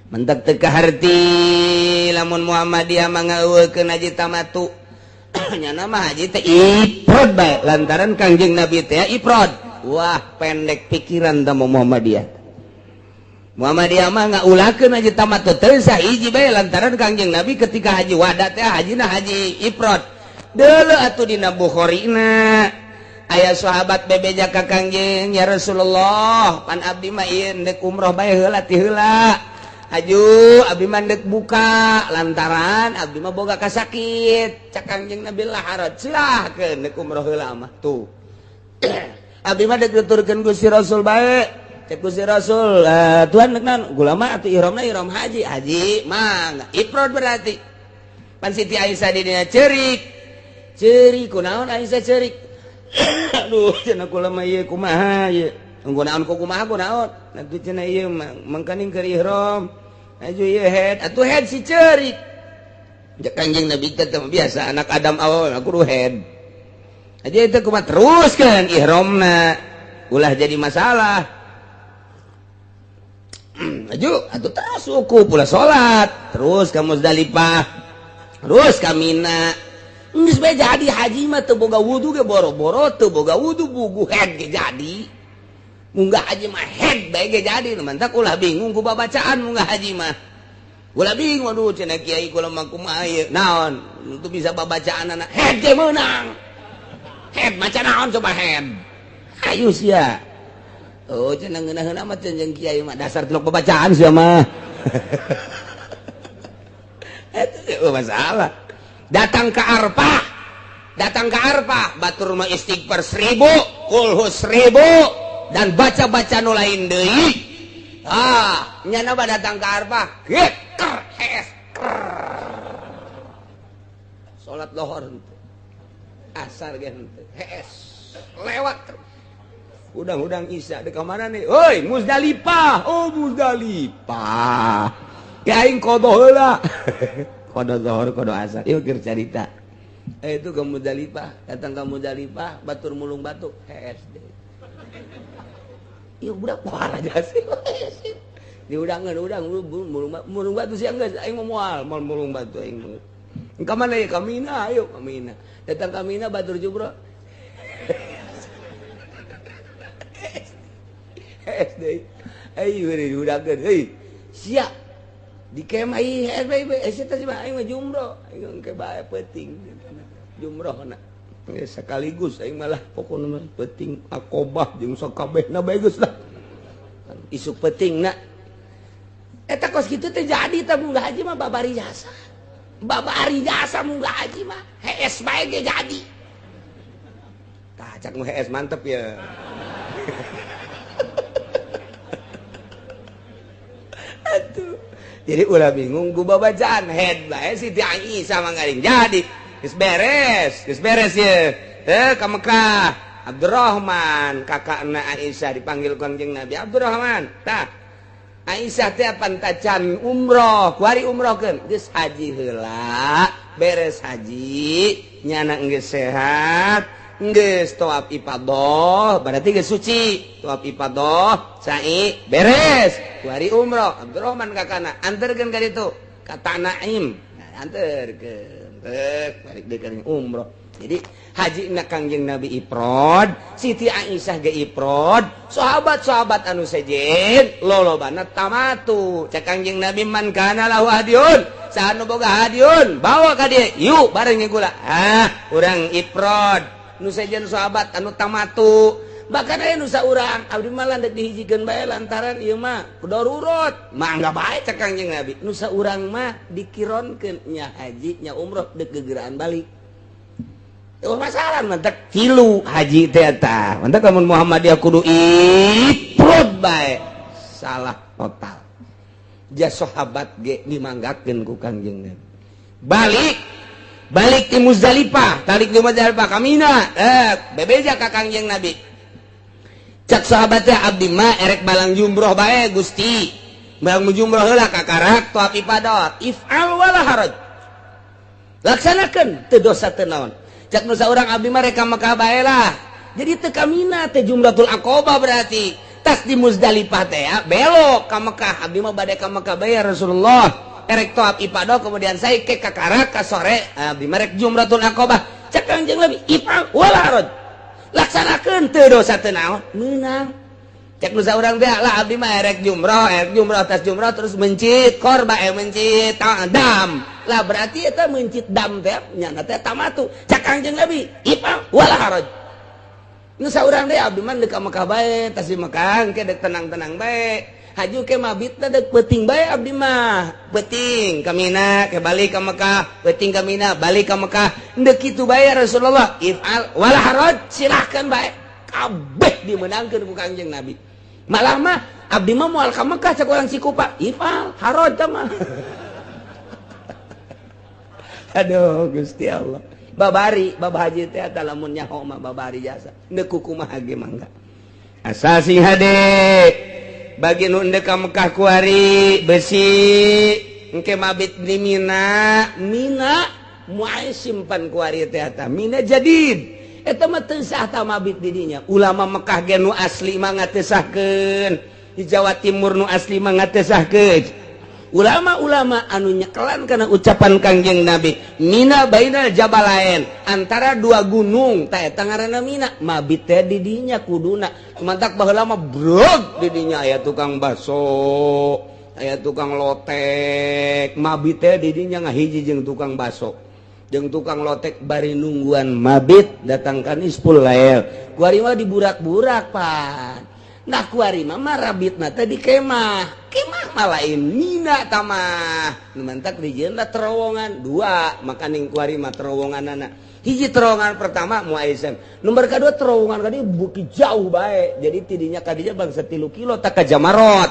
Mentak teu kaharti lamun Muhammadiyah mah ngeuweukeun haji tamattu. Nyana mah haji teh ifrad bae lantaran Kangjeng Nabi teh ifrad. Wah, pendek pikiran teh Muhammadiyah. Muhammadiyah mah ngaulakeun haji tamattu teu sah hiji bae lantaran Kangjeng Nabi ketika haji wada teh hajina haji ifrad. Deuleu atuh dina Bukhari-na. Aya sahabat bebeja ka Kangjeng, "Ya Rasulullah, pan abdi mah ieu ndek umroh bae heula ti heula." Aju abdi mah ndek buka lantaran abdi mah boga kasakit. Cak Kangjeng Nabi lah haraj silahkeun ndek umroh heula mah tuh. Abdi mah dek nuturkeun Gusti Rasul bae. Cek Gusti Rasul, Tuhan dek naon? Gulama atuh ihramna ihram haji. Haji mah ifrad berarti. Pan Siti Aisyah di dinya ceurik. Ceurik kunaon Aisyah ceurik? Aduh cenah kula mah ieu kumaha ieu? Kunaon ku kumaha kunaon? Atuh cenah ieu mangkaning keur ihram. Aju ieu head, atuh head si ceurik. Cek Kangjeng Nabi teh biasa anak Adam awal kudu head. Aja itu kumaha teruskeun ihramna. Ulah jadi masalah. Maju atuh terus wukuf ulah salat, terus ka Muzdalifah, terus ka Mina. Geus bae jadi haji mah teu boga wudu ge boro-boro teu boga wudu bugu head ge jadi. Munggah haji mah head bae ge jadi, mantak ulah bingung ku babacaan munggah haji mah. Ulah bingung aduh cenah kiai kula mah kumaha ieu naon teu bisa babacaan anak head ge meunang. Head maca naon coba head. Ayo sia. Oh cenah ngeunah-ngeunah mah jeung kiai mah dasar tilok babacaan sia mah. Eta masalah. Datang ke Arfah. Datang ke Arfah, batur mah istighfar 1000, kulhu 1000 dan baca-baca nu lain deui. Ah, nyana mah datang ke Arfah, geker hees ker. Salat lohor henteu. Asar ge henteu, hees. Lewat terus. Udang-udang Isya deuk ka mana nih? Hoi, Muzdalifah. Oh, Muzdalifah. Ke aing qada heula. Qada zuhur, qada asar. Ieu keur carita. Itu ke Muzdalifah, datang ke Muzdalifah, batur mulung batuk, hees deui. Ieu budak poal aja sih. Diudangan, udang mulung batu siang geus aing mah moal mulung batu aing. Ka mana ya ka Mina, ayo ka Mina. Datang ka Mina batur jumroh. SD. Ayo diudangkeun, heuy. Sia. Di kemah ieu hees bae eta mah aing mah jumroh. Aing engke bae peuting. Jumrohna. Geus sekaligus aing malah pokona mah peuting akobah jeung sakabehna bae geus lah. Isuk peutingna. Eta kos kitu teh jadi tah munggah haji mah babari jasa. Babari jasa munggah haji mah hees bae ge jadi. Tah cak nu hees mantep ya. Atuh. Jadi ulah bingung ku babacaan head bae Siti Aisyah mah ngaring jadi. Geus beres ye. Ka Mekah. Abdurrahman kakakna Aisyah dipanggil Kangjeng Nabi. Abdurrahman, tah. Aisyah teh pantacan umroh, kuari umrohkeun. Geus haji heula, beres haji, nyana geus sehat, geus tawaf ifadah, berarti geus suci. Tawaf ifadah, sa'i, beres. Kuari umroh, Abdurrahman kakana anterkeun ka ditu, ka Tanaim. Nah, anterkeun. Balik deui ka umroh. Jadi haji na Kangjeng Nabi iprod, Siti Aisyah ge iprod, sahabat-sahabat anu sejen lolobana tamatu. Cek Kangjeng Nabi man kana lahu hadiun, saha nu boga hadiun, bawa ka dieu, yuk bareng jeung kula. Ah, urang iprod. Nu sejen sahabat anu tamatu. Bahkan aya nu saurang abdi mah landeuk dihijikeun bae lantaran ieu mah darurat. Mangga bae cek Kangjeng Nabi. Nu saurang mah dikironkeun nya haji nya umroh deuk gegeraan balik. Oh masalah mantak tilu haji teh eta. Mantak lamun Muhammadiyah kudu iprod bae. Salah total. Ja sahabat ge dimanggakeun ku Kangjeng Nabi. Balik balik di Muzdalifah, balik di Muzdalifah ka Mina. Bebeja ka Kangjeng Nabi. Cak sahabat teh abdi mah erek balang jumroh bae Gusti. Balang jumroh heula kakarak tawaf ifadah. If'al wala haraj. Laksanakeun teu dosa teu naon. Cak nu saurang abdi mah rek ka Mekah bae lah. Jadi teu ka Mina teh Jumratul Aqabah berarti. Tas di Muzdalifah teh ya, belok ka Mekah. Abdi mah bade ka Mekah bae ya Rasulullah. Erek tawaf ifadah kemudian saya ke kakarak ka sore abdi mah rek Jumratul Aqabah. Cak Kangjeng Nabi if'al wala haraj. Laksanakeun teu dosa teu naon, meunang. Cek nu saurang teh lah abdi mah erek jumroh tas jumroh terus mencit korba mencit dam. Lah berarti eta mencit dam teh nyana teh tamatu. Cak Kangjeng Nabi if'al wala haraj. Nu saurang teh abdi mah deuk ka Mekah bae, tas di Mekah engke deuk tenang-tenang bae. Haju ke mabitna deuk peuting bae abdi mah. Peuting ka Mina, ke balik ka Mekah, peuting ka Mina, balik ka Mekah. Deuk kitu bae ya Rasulullah. If'al wala haraj, silahkan bae. Kabeh dimenangkeun ku Kangjeng Nabi. Malah mah abdi mah moal ka Mekah cek urang Cikupa. If'al haraj mah. Aduh Gusti Allah. Babari bab haji teh eta lamun nyaho mah babari jasa. Deuk kumaha ge mangga. Asal sing hade. Bagi nu endek ka Mekah kuari besi engke mabit di Mina, Mina moal simpan kuari teh eta. Mina jadid. Eta mah teu sah ta mabit di dinya. Ulama Mekah ge nu asli mah ngatesahkeun, di Jawa Timur nu asli mah ngatesahkeun. Ulama-ulama anu nyekelan karena ucapan Kangjeng Nabi, Mina bainal jabalain, antara dua gunung, ta eta ngaranna Mina, mabit teh di dinya kuduna. Mantak baheula mah brog di dinya aya tukang bakso, aya tukang lotek, mabit teh di dinya ngahiji jeung tukang bakso, jeung tukang lotek bari nungguan mabit datang ka nisful lail. Kuari mah diburak-burak pan. Nah kuari mah marabitna teh di kemah. Kemah mah lain Mina tamah. Nu mantak dijieun terowongan dua, makaning kuari mah terowonganana. Hiji terowongan pertama Muaizam. Nomor kedua terowongan kadi bukit jauh bae. Jadi tidinya kadinya bangsa 3 kilo tak ka Jamarot.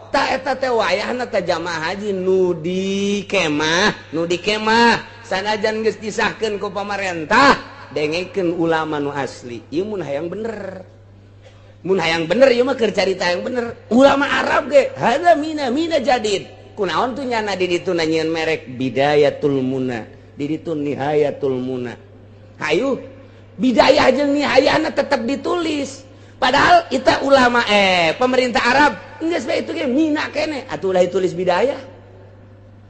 Ta eta teh wayahna teh jamaah haji nu di kemah, nu di kemah. Sanajan geus disahkeun ku pamarentah, dengekeun ulama nu asli. Ieu mun hayang bener. Mun hayang bener ieu mah keur carita yang bener. Ulama Arab ge, hadza Mina, Mina jadid. Kunaon tuh nyana di ditu nyieun merek Bidayatul Muna, di ditu Nihayatul Muna. Hayu, bidayah jeung nihayahna tetep ditulis. Padahal kita ulama pemerintah Arab geus bae itu ge Mina kene, atuh ulah ditulis bidayah.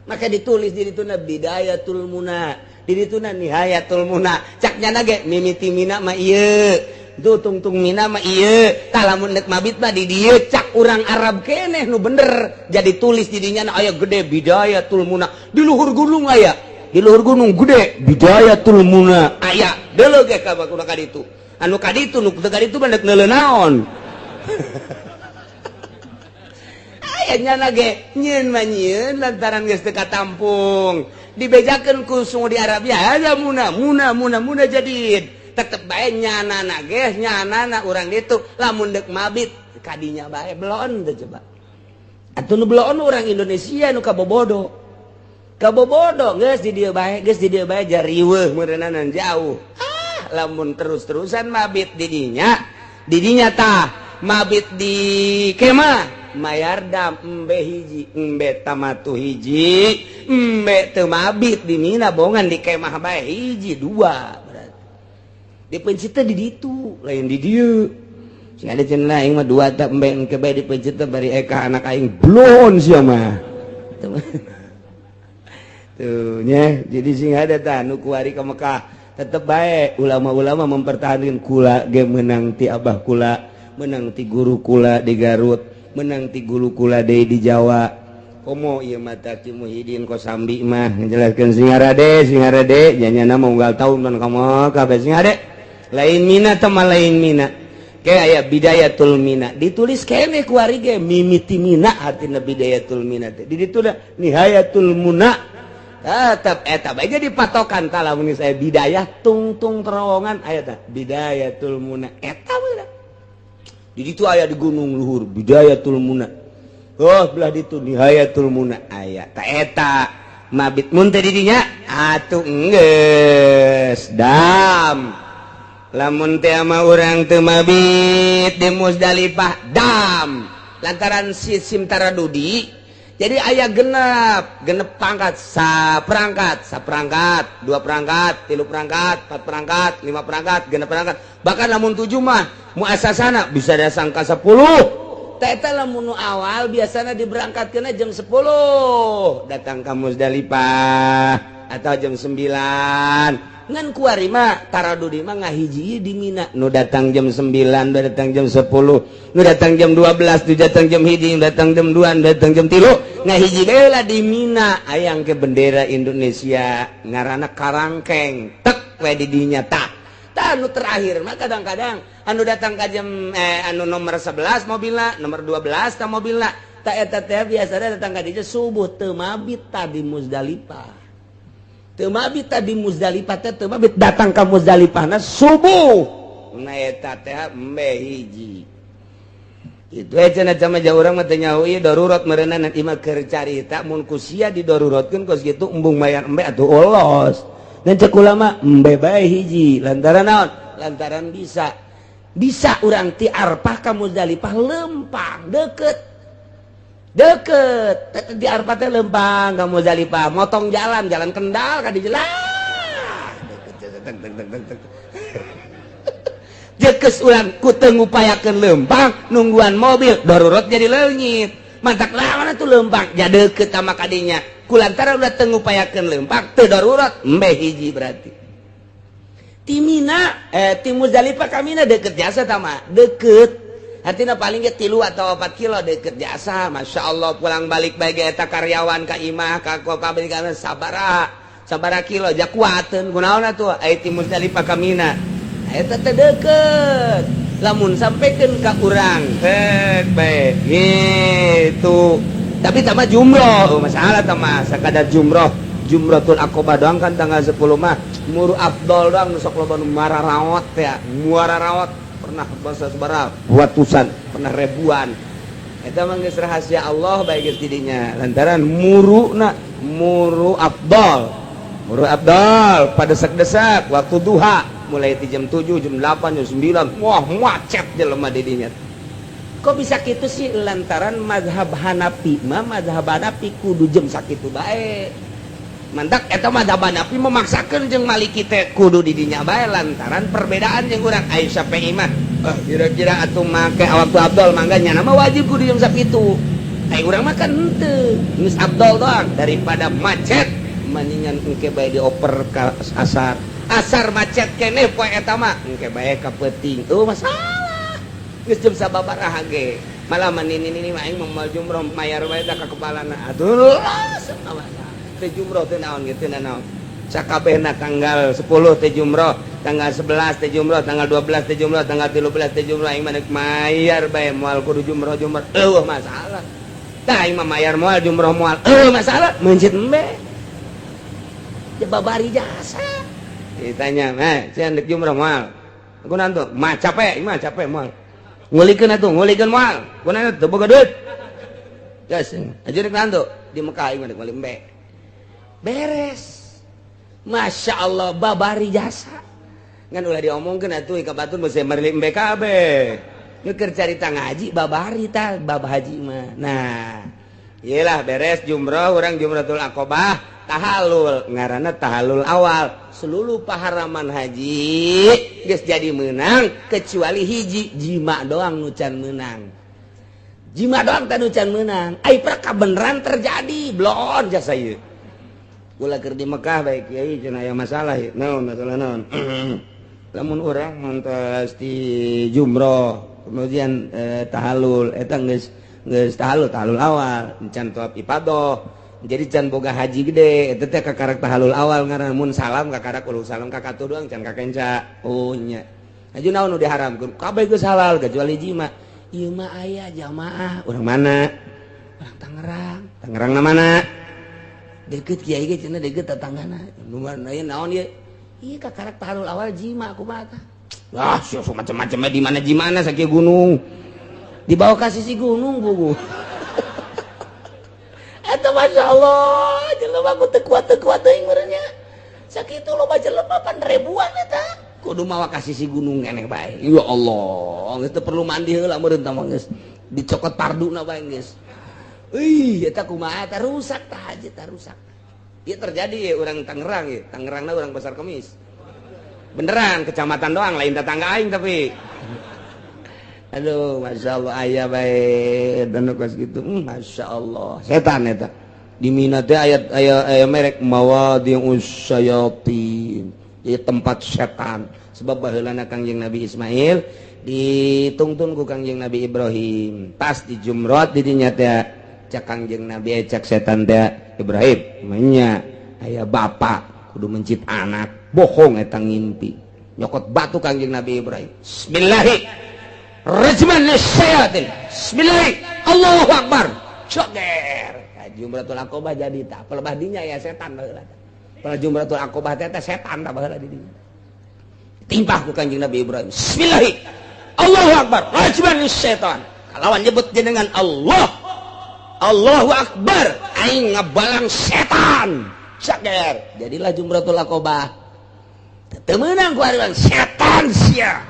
Maka ditulis di ditu na Bidayatul Muna, di ditu na Nihayatul Muna. Cak nyana ge mimiti Mina mah ieu. Duh tungtung Mina mah ieu, tah lamun deuk mabit mah di dieu cak urang Arab keneh nu bener. Jadi tulis di dinya aya gede Bidayatul Muna, di luhur gunung aya. Di luhur gunung gede Bidayatul Muna aya. Deuleu ge ka bakuna ka ditu. Anu ka ditu nu teu ka ditu mah deuk neuleuh naon. Aya nyana ge nyieun mah nyieun lantaran geus teu katampung. Dibejakeun ku Saudi Arabia, ada Muna, Muna, Muna, Muna jadid. Tetep bae nyanana ge nyanana urang ditu lamun deuk mabit kadinya bae belon teh coba. Atuh nu belon urang Indonesia nu kabobodo. Kabobodo geus di dieu bae, geus di dieu bae jariweuh meureunana jauh. Ah, lamun terus-terusan mabit di dinya, di dinya tah mabit di kemah mayar dam embe hiji, embe tamatu hiji, embe teu mabit di Mina bongan di kemah bae hiji dua. Dipencitnya di ditu, lain di dieu. Sing ada cenah aing mah dua tak embe engke bae dipencitna bari eka anak aing blon sia mah. Tuh nya, jadi sing ada tah nu kuari ka Mekah tetep bae ulama-ulama mempertahankan kula ge menang ti abah kula, menang ti guru kula di Garut, menang ti guru kula deui di Jawa. Komo ieu mah tah Ki Muhyiddin Kosambi mah ngajelaskeun singarade, singarade nyanyana mah unggal taun dan ka Mekah bae singade. Lain Mina teh mah lain Mina. Kayak aya Bidayatul Mina ditulis kene kuari ge mimiti Mina artina Bidayatul Mina teh. Di ditu da Nihayatul Muna. Tetep eta bae jadi patokan tah lamun saya bidayah tungtung terowongan aya tah Bidayatul Muna eta mah. Di ditu aya di gunung luhur Bidayatul Muna. Oh belah ditu Nihayatul Muna aya ta eta mabit mun teh di dinya atuh geus dam. Lamun teh ama urang teu mabit di Muzdalifah dam lantaran sistem taradudi jadi aya genep genep pangkat saperangkat saperangkat dua perangkat tilu perangkat empat perangkat lima perangkat genep perangkat bahkan lamun 7 mah muasasana bisa datang ka 10 teh lamun awal biasanya diberangkatkeun jam 10 datang ka Muzdalifah atau jam 9 ngan kuari mah taradudi mah ngahiji di Mina nu datang jam 9 nu datang jam 10 nu datang jam 12 nu datang jam 1 nu datang jam 2 nu datang jam 3 ngahiji bae di Mina ayang ke bendera Indonesia ngaranna karangkeng tek we di dinya tah tah anu terakhir mah kadang-kadang anu datang ka jam anu nomor 11 mobilna nomor 12 ta mobilna ta eta teh biasana datang ka dinya subuh teu mabit tadi Muzdalifah. Teu mabit tadi Muzdalifah teh teu mabit datang ka Muzdalifahna subuh. Nah eta teh embe hiji. Itu aja cenah sama jauh urang mah teu nyaho ieu darurat meureunna nanti mah keur carita mun ku sia didaruratkeun kos kitu embung mayar embe atuh olos. Dan cek ulama embe bae hiji lantaran naon? Lantaran bisa. Bisa urang ti Arfah ka Muzdalifah lempang deket. Deket di Arfah teh lempang ka Muzdalifah motong jalan jalan Kendal ka di jelas. Jekes ulang ku teu ngupayakeun lempang, nungguan mobil darurat jadi leungit. Mantak lawan tuh lempang ja deukeut sama kadinya. Kulantaran udah teu ngupayakeun lempang, teu darurat, embe hiji berarti. Ti Mina, ti Muzdalifah ka Mina deket jasa tama, deket. Artinya paling ge 3 atau 4 kilo, deket jasa. Masya Allah, pulang balik baik eta karyawan ka imah ka pabrik sabara sabara kilo ja kuateun kunaon atuh aya ti Muzdalifah ka Mina eta teh deket. Lamun sampaikan ka urang hek bae gitu, tapi tambah jumroh. Oh, masalah tambah sakadar jumroh, jumratul aqobah doang kan tanggal 10 mah muru afdol doang. Nu sok loba nu mararaot ya, muara raot pernah bahasa sabaraha ratusan, pernah ribuan. Eta mah geus rahasia Allah bae geus didinya, lantaran muruna muru afdol, muru afdol pada desak-desak waktu duha, mulai di jam 7, jam 8, jam 9, wah, macet jelema didinya. Kok bisa gitu sih? Lantaran mazhab Hanafi mah, mazhab Hanafi kudu jam sakitu bae. Mantak eta mazhab Hanafi memaksakeun jeung Maliki teh kudu didinya bae, lantaran perbedaan jeung urang. Ayo Syafi'i mah, oh, kira-kira atuh make waktu afdol mangga nya nama wajib kudu jam sakitu. Ayo urang mah kan henteu, geus afdol doang. Daripada macet mendingan engke bae dioper ka asar. Asar macet keneh poe eta mah, engke bae ka peuting. Tuh masalah geus jam sababaraha ge malah manini nini mah aing moal jumroh, mayar bae ka kepalana atuh. Teu jumroh teu naon gitu, naon sakabehna. Tanggal 10 teh jumroh, tanggal 11 teh jumroh, tanggal 12 teh jumroh, tanggal 13 teh jumroh. Aing mah mayar bae, moal kudu jumroh jumroh, eueuh masalah. Tah, aing mah mayar moal, jumroh moal, eueuh masalah, meuncit embe ya babari jasa. Ditanya, "Eh, sia ndek jumroh moal?" "Aku nantu mah capek, mah capek, moal." "Ngulikeun atuh, ngulikeun moal?" "Kunaon? Teu boga duit." Geus, aja rek nantu di Mekah, aing mah dek balik embe. Beres. Masya Allah, babari jasa. Ngan ulah diomongkeun atuh ka batur, mesti meuli embe kabeh. Keur carita ngaji babari tah bab haji mah. Nah, iyalah, beres jumroh urang, jumratul aqobah, tahalul, ngaranna tahalul awal. Seluruh paharaman haji geus jadi menang kecuali hiji, jima doang nu can menang. Jima doang teh nu can menang. Ai beneran terjadi blon jasa ieu. Kula keur di Mekah baik, kiai, cenah aya masalah ieu. Naon masalah, naon? Lamun urang ngantos di jumroh kemudian tahalul eta geus geus tahalul, tahalul awal, can tawaf ifadah, jadi can boga haji gede. Eta teh kakarak tahalul awal ngaran, mun salam kakarak ulu salam ka katuh doang, can kakenca. Oh nya, aju naon nu diharamkeun? Kabeh geus halal kecuali jima. Ieu mah aya jamaah urang mana? Urang Tangerang. Tangerang na mana? Deket, kiai ge cenah deket tetanggana. Nu mana naon ieu? Ieu kakarak tahalul awal jima, kumaha tah? Wah, sia macam-macam. Di mana jimana sakieu gunung? Dibawa ka sisi gunung buku. Eta Masya Allah, jelema ku teu kuat, teu kuat teuing meureun nya. Sakitu loba jelema pan ribuan eta. Kudu mawa ka sisi gunung keneh bae. Ya Allah, geus teu perlu mandi heula meureun tah mah, geus dicokot parduna bae geus. Ih, eta kumaha eta? Rusak tah haji tah, rusak. Ieu terjadi ya, orang Tangerang ya, Tangerangna orang Pasar Kemis. Beneran kecamatan doang, lain tetangga aing tapi. Aduh, Masya Allah, aya bae dan kos gitu. Masya Allah, setan eta. Di Mina teh ayat aya aya merek mawadi'us syayatin. Di tempat setan. Sebab baheulana Kangjeng Nabi Ismail ditungtun ku Kangjeng Nabi Ibrahim. Pas di Jumrot di dinya teh cak Kangjeng Nabi, cak setan teh, "Ibrahim, nya aya bapak kudu mencit anak, bohong eta ngimpi." Nyokot batu Kangjeng Nabi Ibrahim. Bismillahi rajman syayatin. Bismillahi, Allahu Akbar. Coger. Jumratul Aqobah jadi tak pelebah dinya ya setan baheula. Pel Jumratul Aqobah teh setan tak baheula di dinya. Timpah ku Kanjeng Nabi Ibrahim. Bismillahi, Allahu Akbar. Rajman syaitan. Kalawan nyebut jenengan Allah. Allahu Akbar. Aing ngabalang setan. Cager. Jadilah Jumratul Aqobah. Teu meunang ku ari setan sia.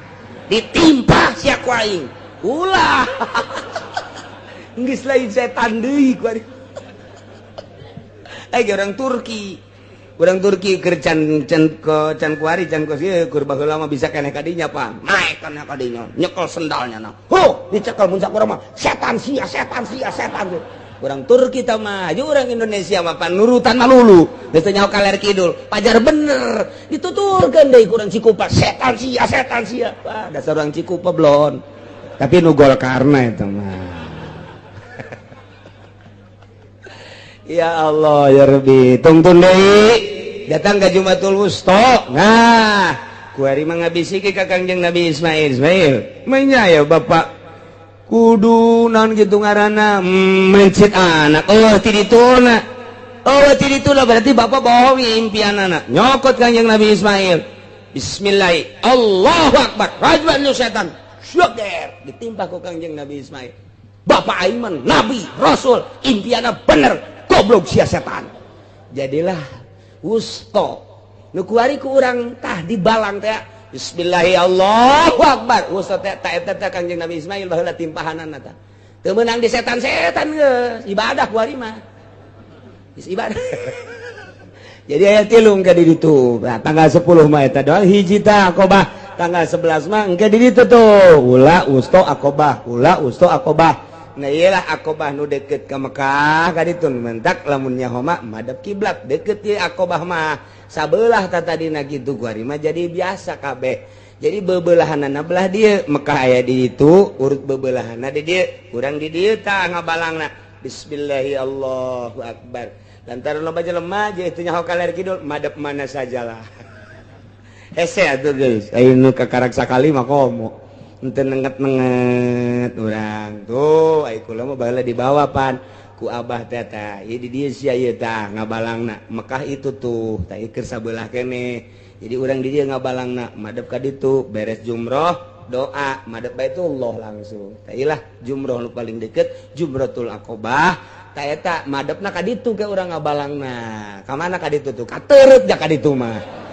Ditimpah sia ku aing. Ulah. Geus lain setan deui ku ari. Eh, orang Turki. Urang Turki keur can can ke can kuari can kos ieu keur baheula mah bisa keneh kadinya pan. Naek kana kadinya, nyekel sendalnya nah. Huh, dicekel mun sakurang mah setan sia, setan sia, setan. Urang Turki tah mah, urang Indonesia mah pan nurutan malulu. Geus teu nyaho kaler kidul, pajar bener. Dituturkeun deui ku urang Cikupa, setan sia, setan sia. Wah, dasar urang Cikupa blon. Tapi nu Golkarna eta mah. Ya Allah ya Rabbi, tungtun deui datang ke Jumatul Wusta. Nah, kuari mah ngabisiki ka Kangjeng Nabi Ismail. Ismail, menya ya bapak kudu naon kitu ngaranna mencit anak. Oh, ti dituna. Oh, ti dituna berarti bapak bohong impianana. Nyokot Kangjeng Nabi Ismail. Bismillah. Allahu Akbar. Rajban lu setan. Syukur ditimpa ku Kangjeng Nabi Ismail. Bapak Aiman, Nabi, Rasul, impianna bener. Goblok sia setan. Jadilah wusto. Nu kuari ku urang tah dibalang teh. Bismillah Allahu Akbar. Wusto teh ta eta teh Kangjeng Nabi Ismail baheula timpahanana tah. Teu meunang di setan-setan geus, ibadah kuari mah. Geus ibadah. Jadi aya tilung ka di ditu. Nah, tanggal 10 mah eta doang hiji tah Aqobah. Tanggal 11 mah engke di ditu tuh. Ula wusto Aqobah, ula wusto Aqobah. Nah iyalah Aqobah nu deket ke Mekah ka ditu mentak lamun nyaho mah madep kiblat deket ieu Aqobah mah sabelah ta tadina kitu kuari mah jadi biasa kabeh. Jadi bebelahanana belah dieu Mekah aya di ditu urut bebelahanna di dieu urang di dieu tah ngabalangna. Bismillahi Allahu Akbar. Lantaran loba jelema je itu nyaho kaler kidul madep mana sajalah. Hese atuh geus aya nu kakarak sakali mah komo. Ente nenget-nenget urang tuh ai kula mah baheula dibawa pan ku abah teh tah ieu di dieu sia ieu tah ngabalangna Mekah itu tuh tah ieu keur sabelah keneh. Jadi urang di dieu ngabalangna madep ka ditu beres jumroh doa madep Baitullah langsung. Tah ieu lah jumroh nu paling deket Jumratul Aqobah tah eta madepna ka ditu ke urang ngabalangna. Ka mana ka ditu tuh? Ka teureut ja ka ditu mah.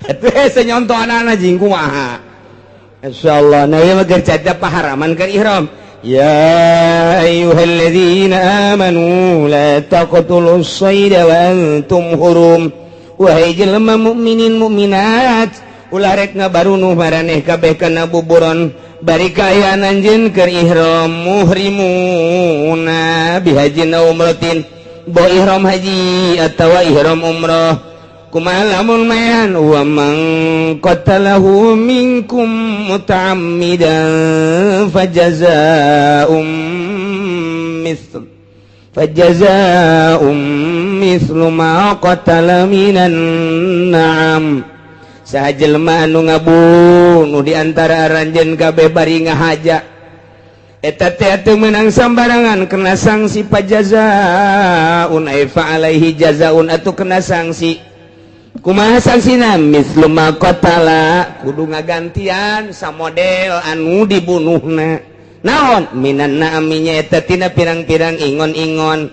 Atuh hese nyontoh anak-anak jeung kumaha. Insyaallah nah ieu mah keur caca paharaman keur ihram. Ya ayyuhalladzina amanu la taqtulus sayda wa antum hurum. Wahai jelema mukminin mukminat, ulah rek ngabarunuh maraneh kabeh kana buburon bari kaayaan anjeun keur ihram muhrimuna bihajin aw umratin. Bo ihram haji atawa ihram umrah. Kumaha lamun mayan wa man qatalahu minkum muta'ammidan fajazaa'um mithlu ma qatala minan na'am. Saha jelema anu ngabunuh di antara aranjeun kabeh bari ngahaja eta teh teu meunang sambarangan kena sanksi pajazaun ay fa alaihi jazaun atuh kena sanksi. Kumaha sangsina mislu ma qatala kudu ngagantian samodel anu dibunuhna. Naon minan na'aminya eta tina pirang-pirang ingon-ingon.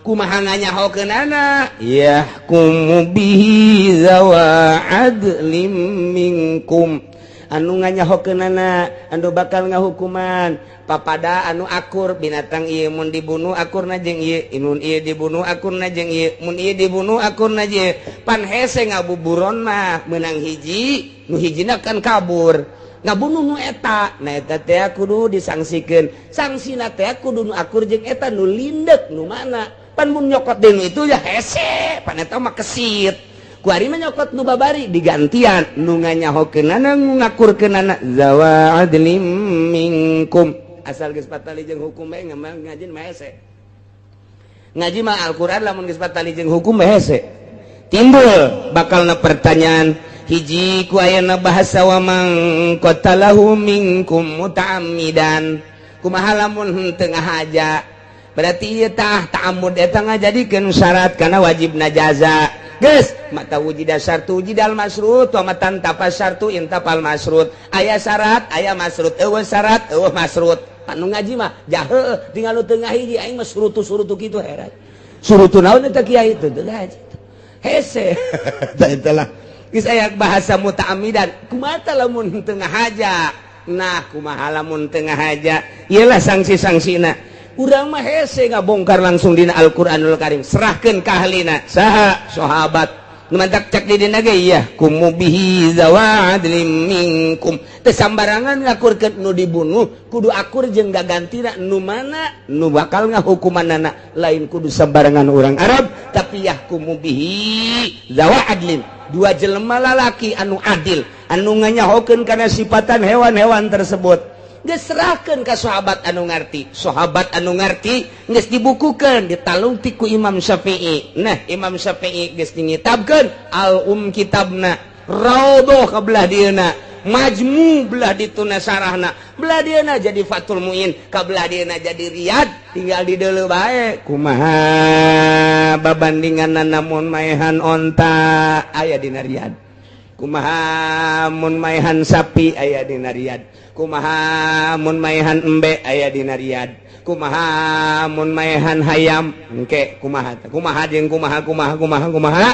Kumaha nganyahokeunana yahkumu bihi zawa adlim minkum. Anu nganyahokeunana anu bakal ngahukuman papada anu akur binatang ieu mun dibunuh akurna jeung ieu, mun ieu dibunuh akurna jeung ieu, mun ieu dibunuh akurna jeung ieu. Pan hese ngabuburon mah meunang hiji, nu hijina kan kabur. Ngabunuh nu eta, nah eta teh kudu disangsikeun. Sangsina teh kudu nu akur jeung eta nu lindek nu mana. Pan mun nyokot deui nu itu ya hese, pan eta mah kesit. Kuari mah nyokot nu babari digantian nu nganyahokeunana nu ngakurkeunana zawa adlim minkum. Asal geus patali jeung hukum bae ngaji mah hese. Ngaji mah Al-Qur'an lamun geus patali jeung hukum bae hese. Timbul bakalna pertanyaan hiji ku ayana bahasa wa man qatalahu minkum muta'ammidan. Kumaha lamun henteu ngahaja? Berarti ieu tah ta'ammud eta ngajadikeun syarat kana wajibna jaza. Geus mata wujida syartu wujidal masrut wa matan tapas syartu intapal masrut. Aya syarat aya masrut, eueuh syarat eueuh masrut. Anu ngaji mah jahe tinggal nu teu ngahiji aing mah surutu-surutu kitu heran. Surutu naon eta kiai teu ngaji. Hese. Tah eta lah. Geus aya bahasa muta'ammidan. Kumaha lamun teu ngahaja? Nah kumaha lamun teu ngahaja? Ieu lah sanksi-sanksina. Urang mah hese ngabongkar langsung dina Al-Qur'anul Karim. Serahkeun ka ahlina. Saha? Sahabat. Nu mantak cek di dina ge yahkumu bihi dzawa adlim minkum. Teu sambarangan ngakurkeun nu dibunuh, kudu akur jeung gagantina nu mana nu bakal ngahukumanana. Lain kudu sembarangan orang Arab, tapi yahkumu bihi dzawa adlin, dua jelema lalaki anu adil, anu nganyahokeun kana sifatan hewan-hewan tersebut. Geus serahkeun ka sahabat anu ngarti. Sahabat anu ngarti geus dibukukeun, ditalungtik ku Imam Syafi'i. Nah, Imam Syafi'i geus dingitabkeun al um kitabna, Raudhah ka belah dieuna, Majmu belah dituna sarahna, belah dieuna jadi Fathul Muin, ka belah dieuna jadi Riyad. Tinggal di deuleu bae kumaha babandingan. Namun maehan onta aya dina Riyad, kumaha mun maehan sapi aya dina Riyad, kumaha mun maehan embe aya dina Riyad, kumaha mun maehan hayam engke, kumaha kumaha jeung kumaha kumaha kumaha kumaha.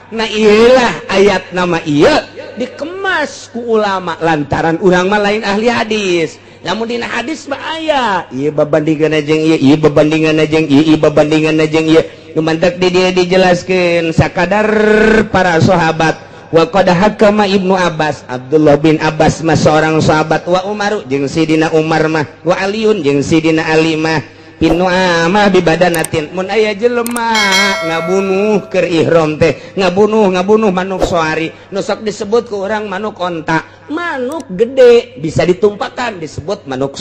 Nah, iyalah ayat nama iya dikemas ku ulama lantaran urang mah lain ahli hadis. Namun dina hadis mah aya ieu babandingan jeung ieu, ieu babandingan jeung ieu, ieu babandingan jeung ieu. Nu mantak di dieu dijelaskeun sakadar para sahabat. Wa qad hakama Ibnu Abbas, Abdullah bin Abbas mah seorang sahabat, wa Umaru jeung Sidina Umar mah, wa Aliun jeung Sidina Ali mah pinu amah bi badanatin. Mun aya jelema ngabunuh keur ihram teh, ngabunuh ngabunuh manuk soari, nu sok disebut ku urang manuk onta, manuk gede bisa ditumpakan disebut manuk.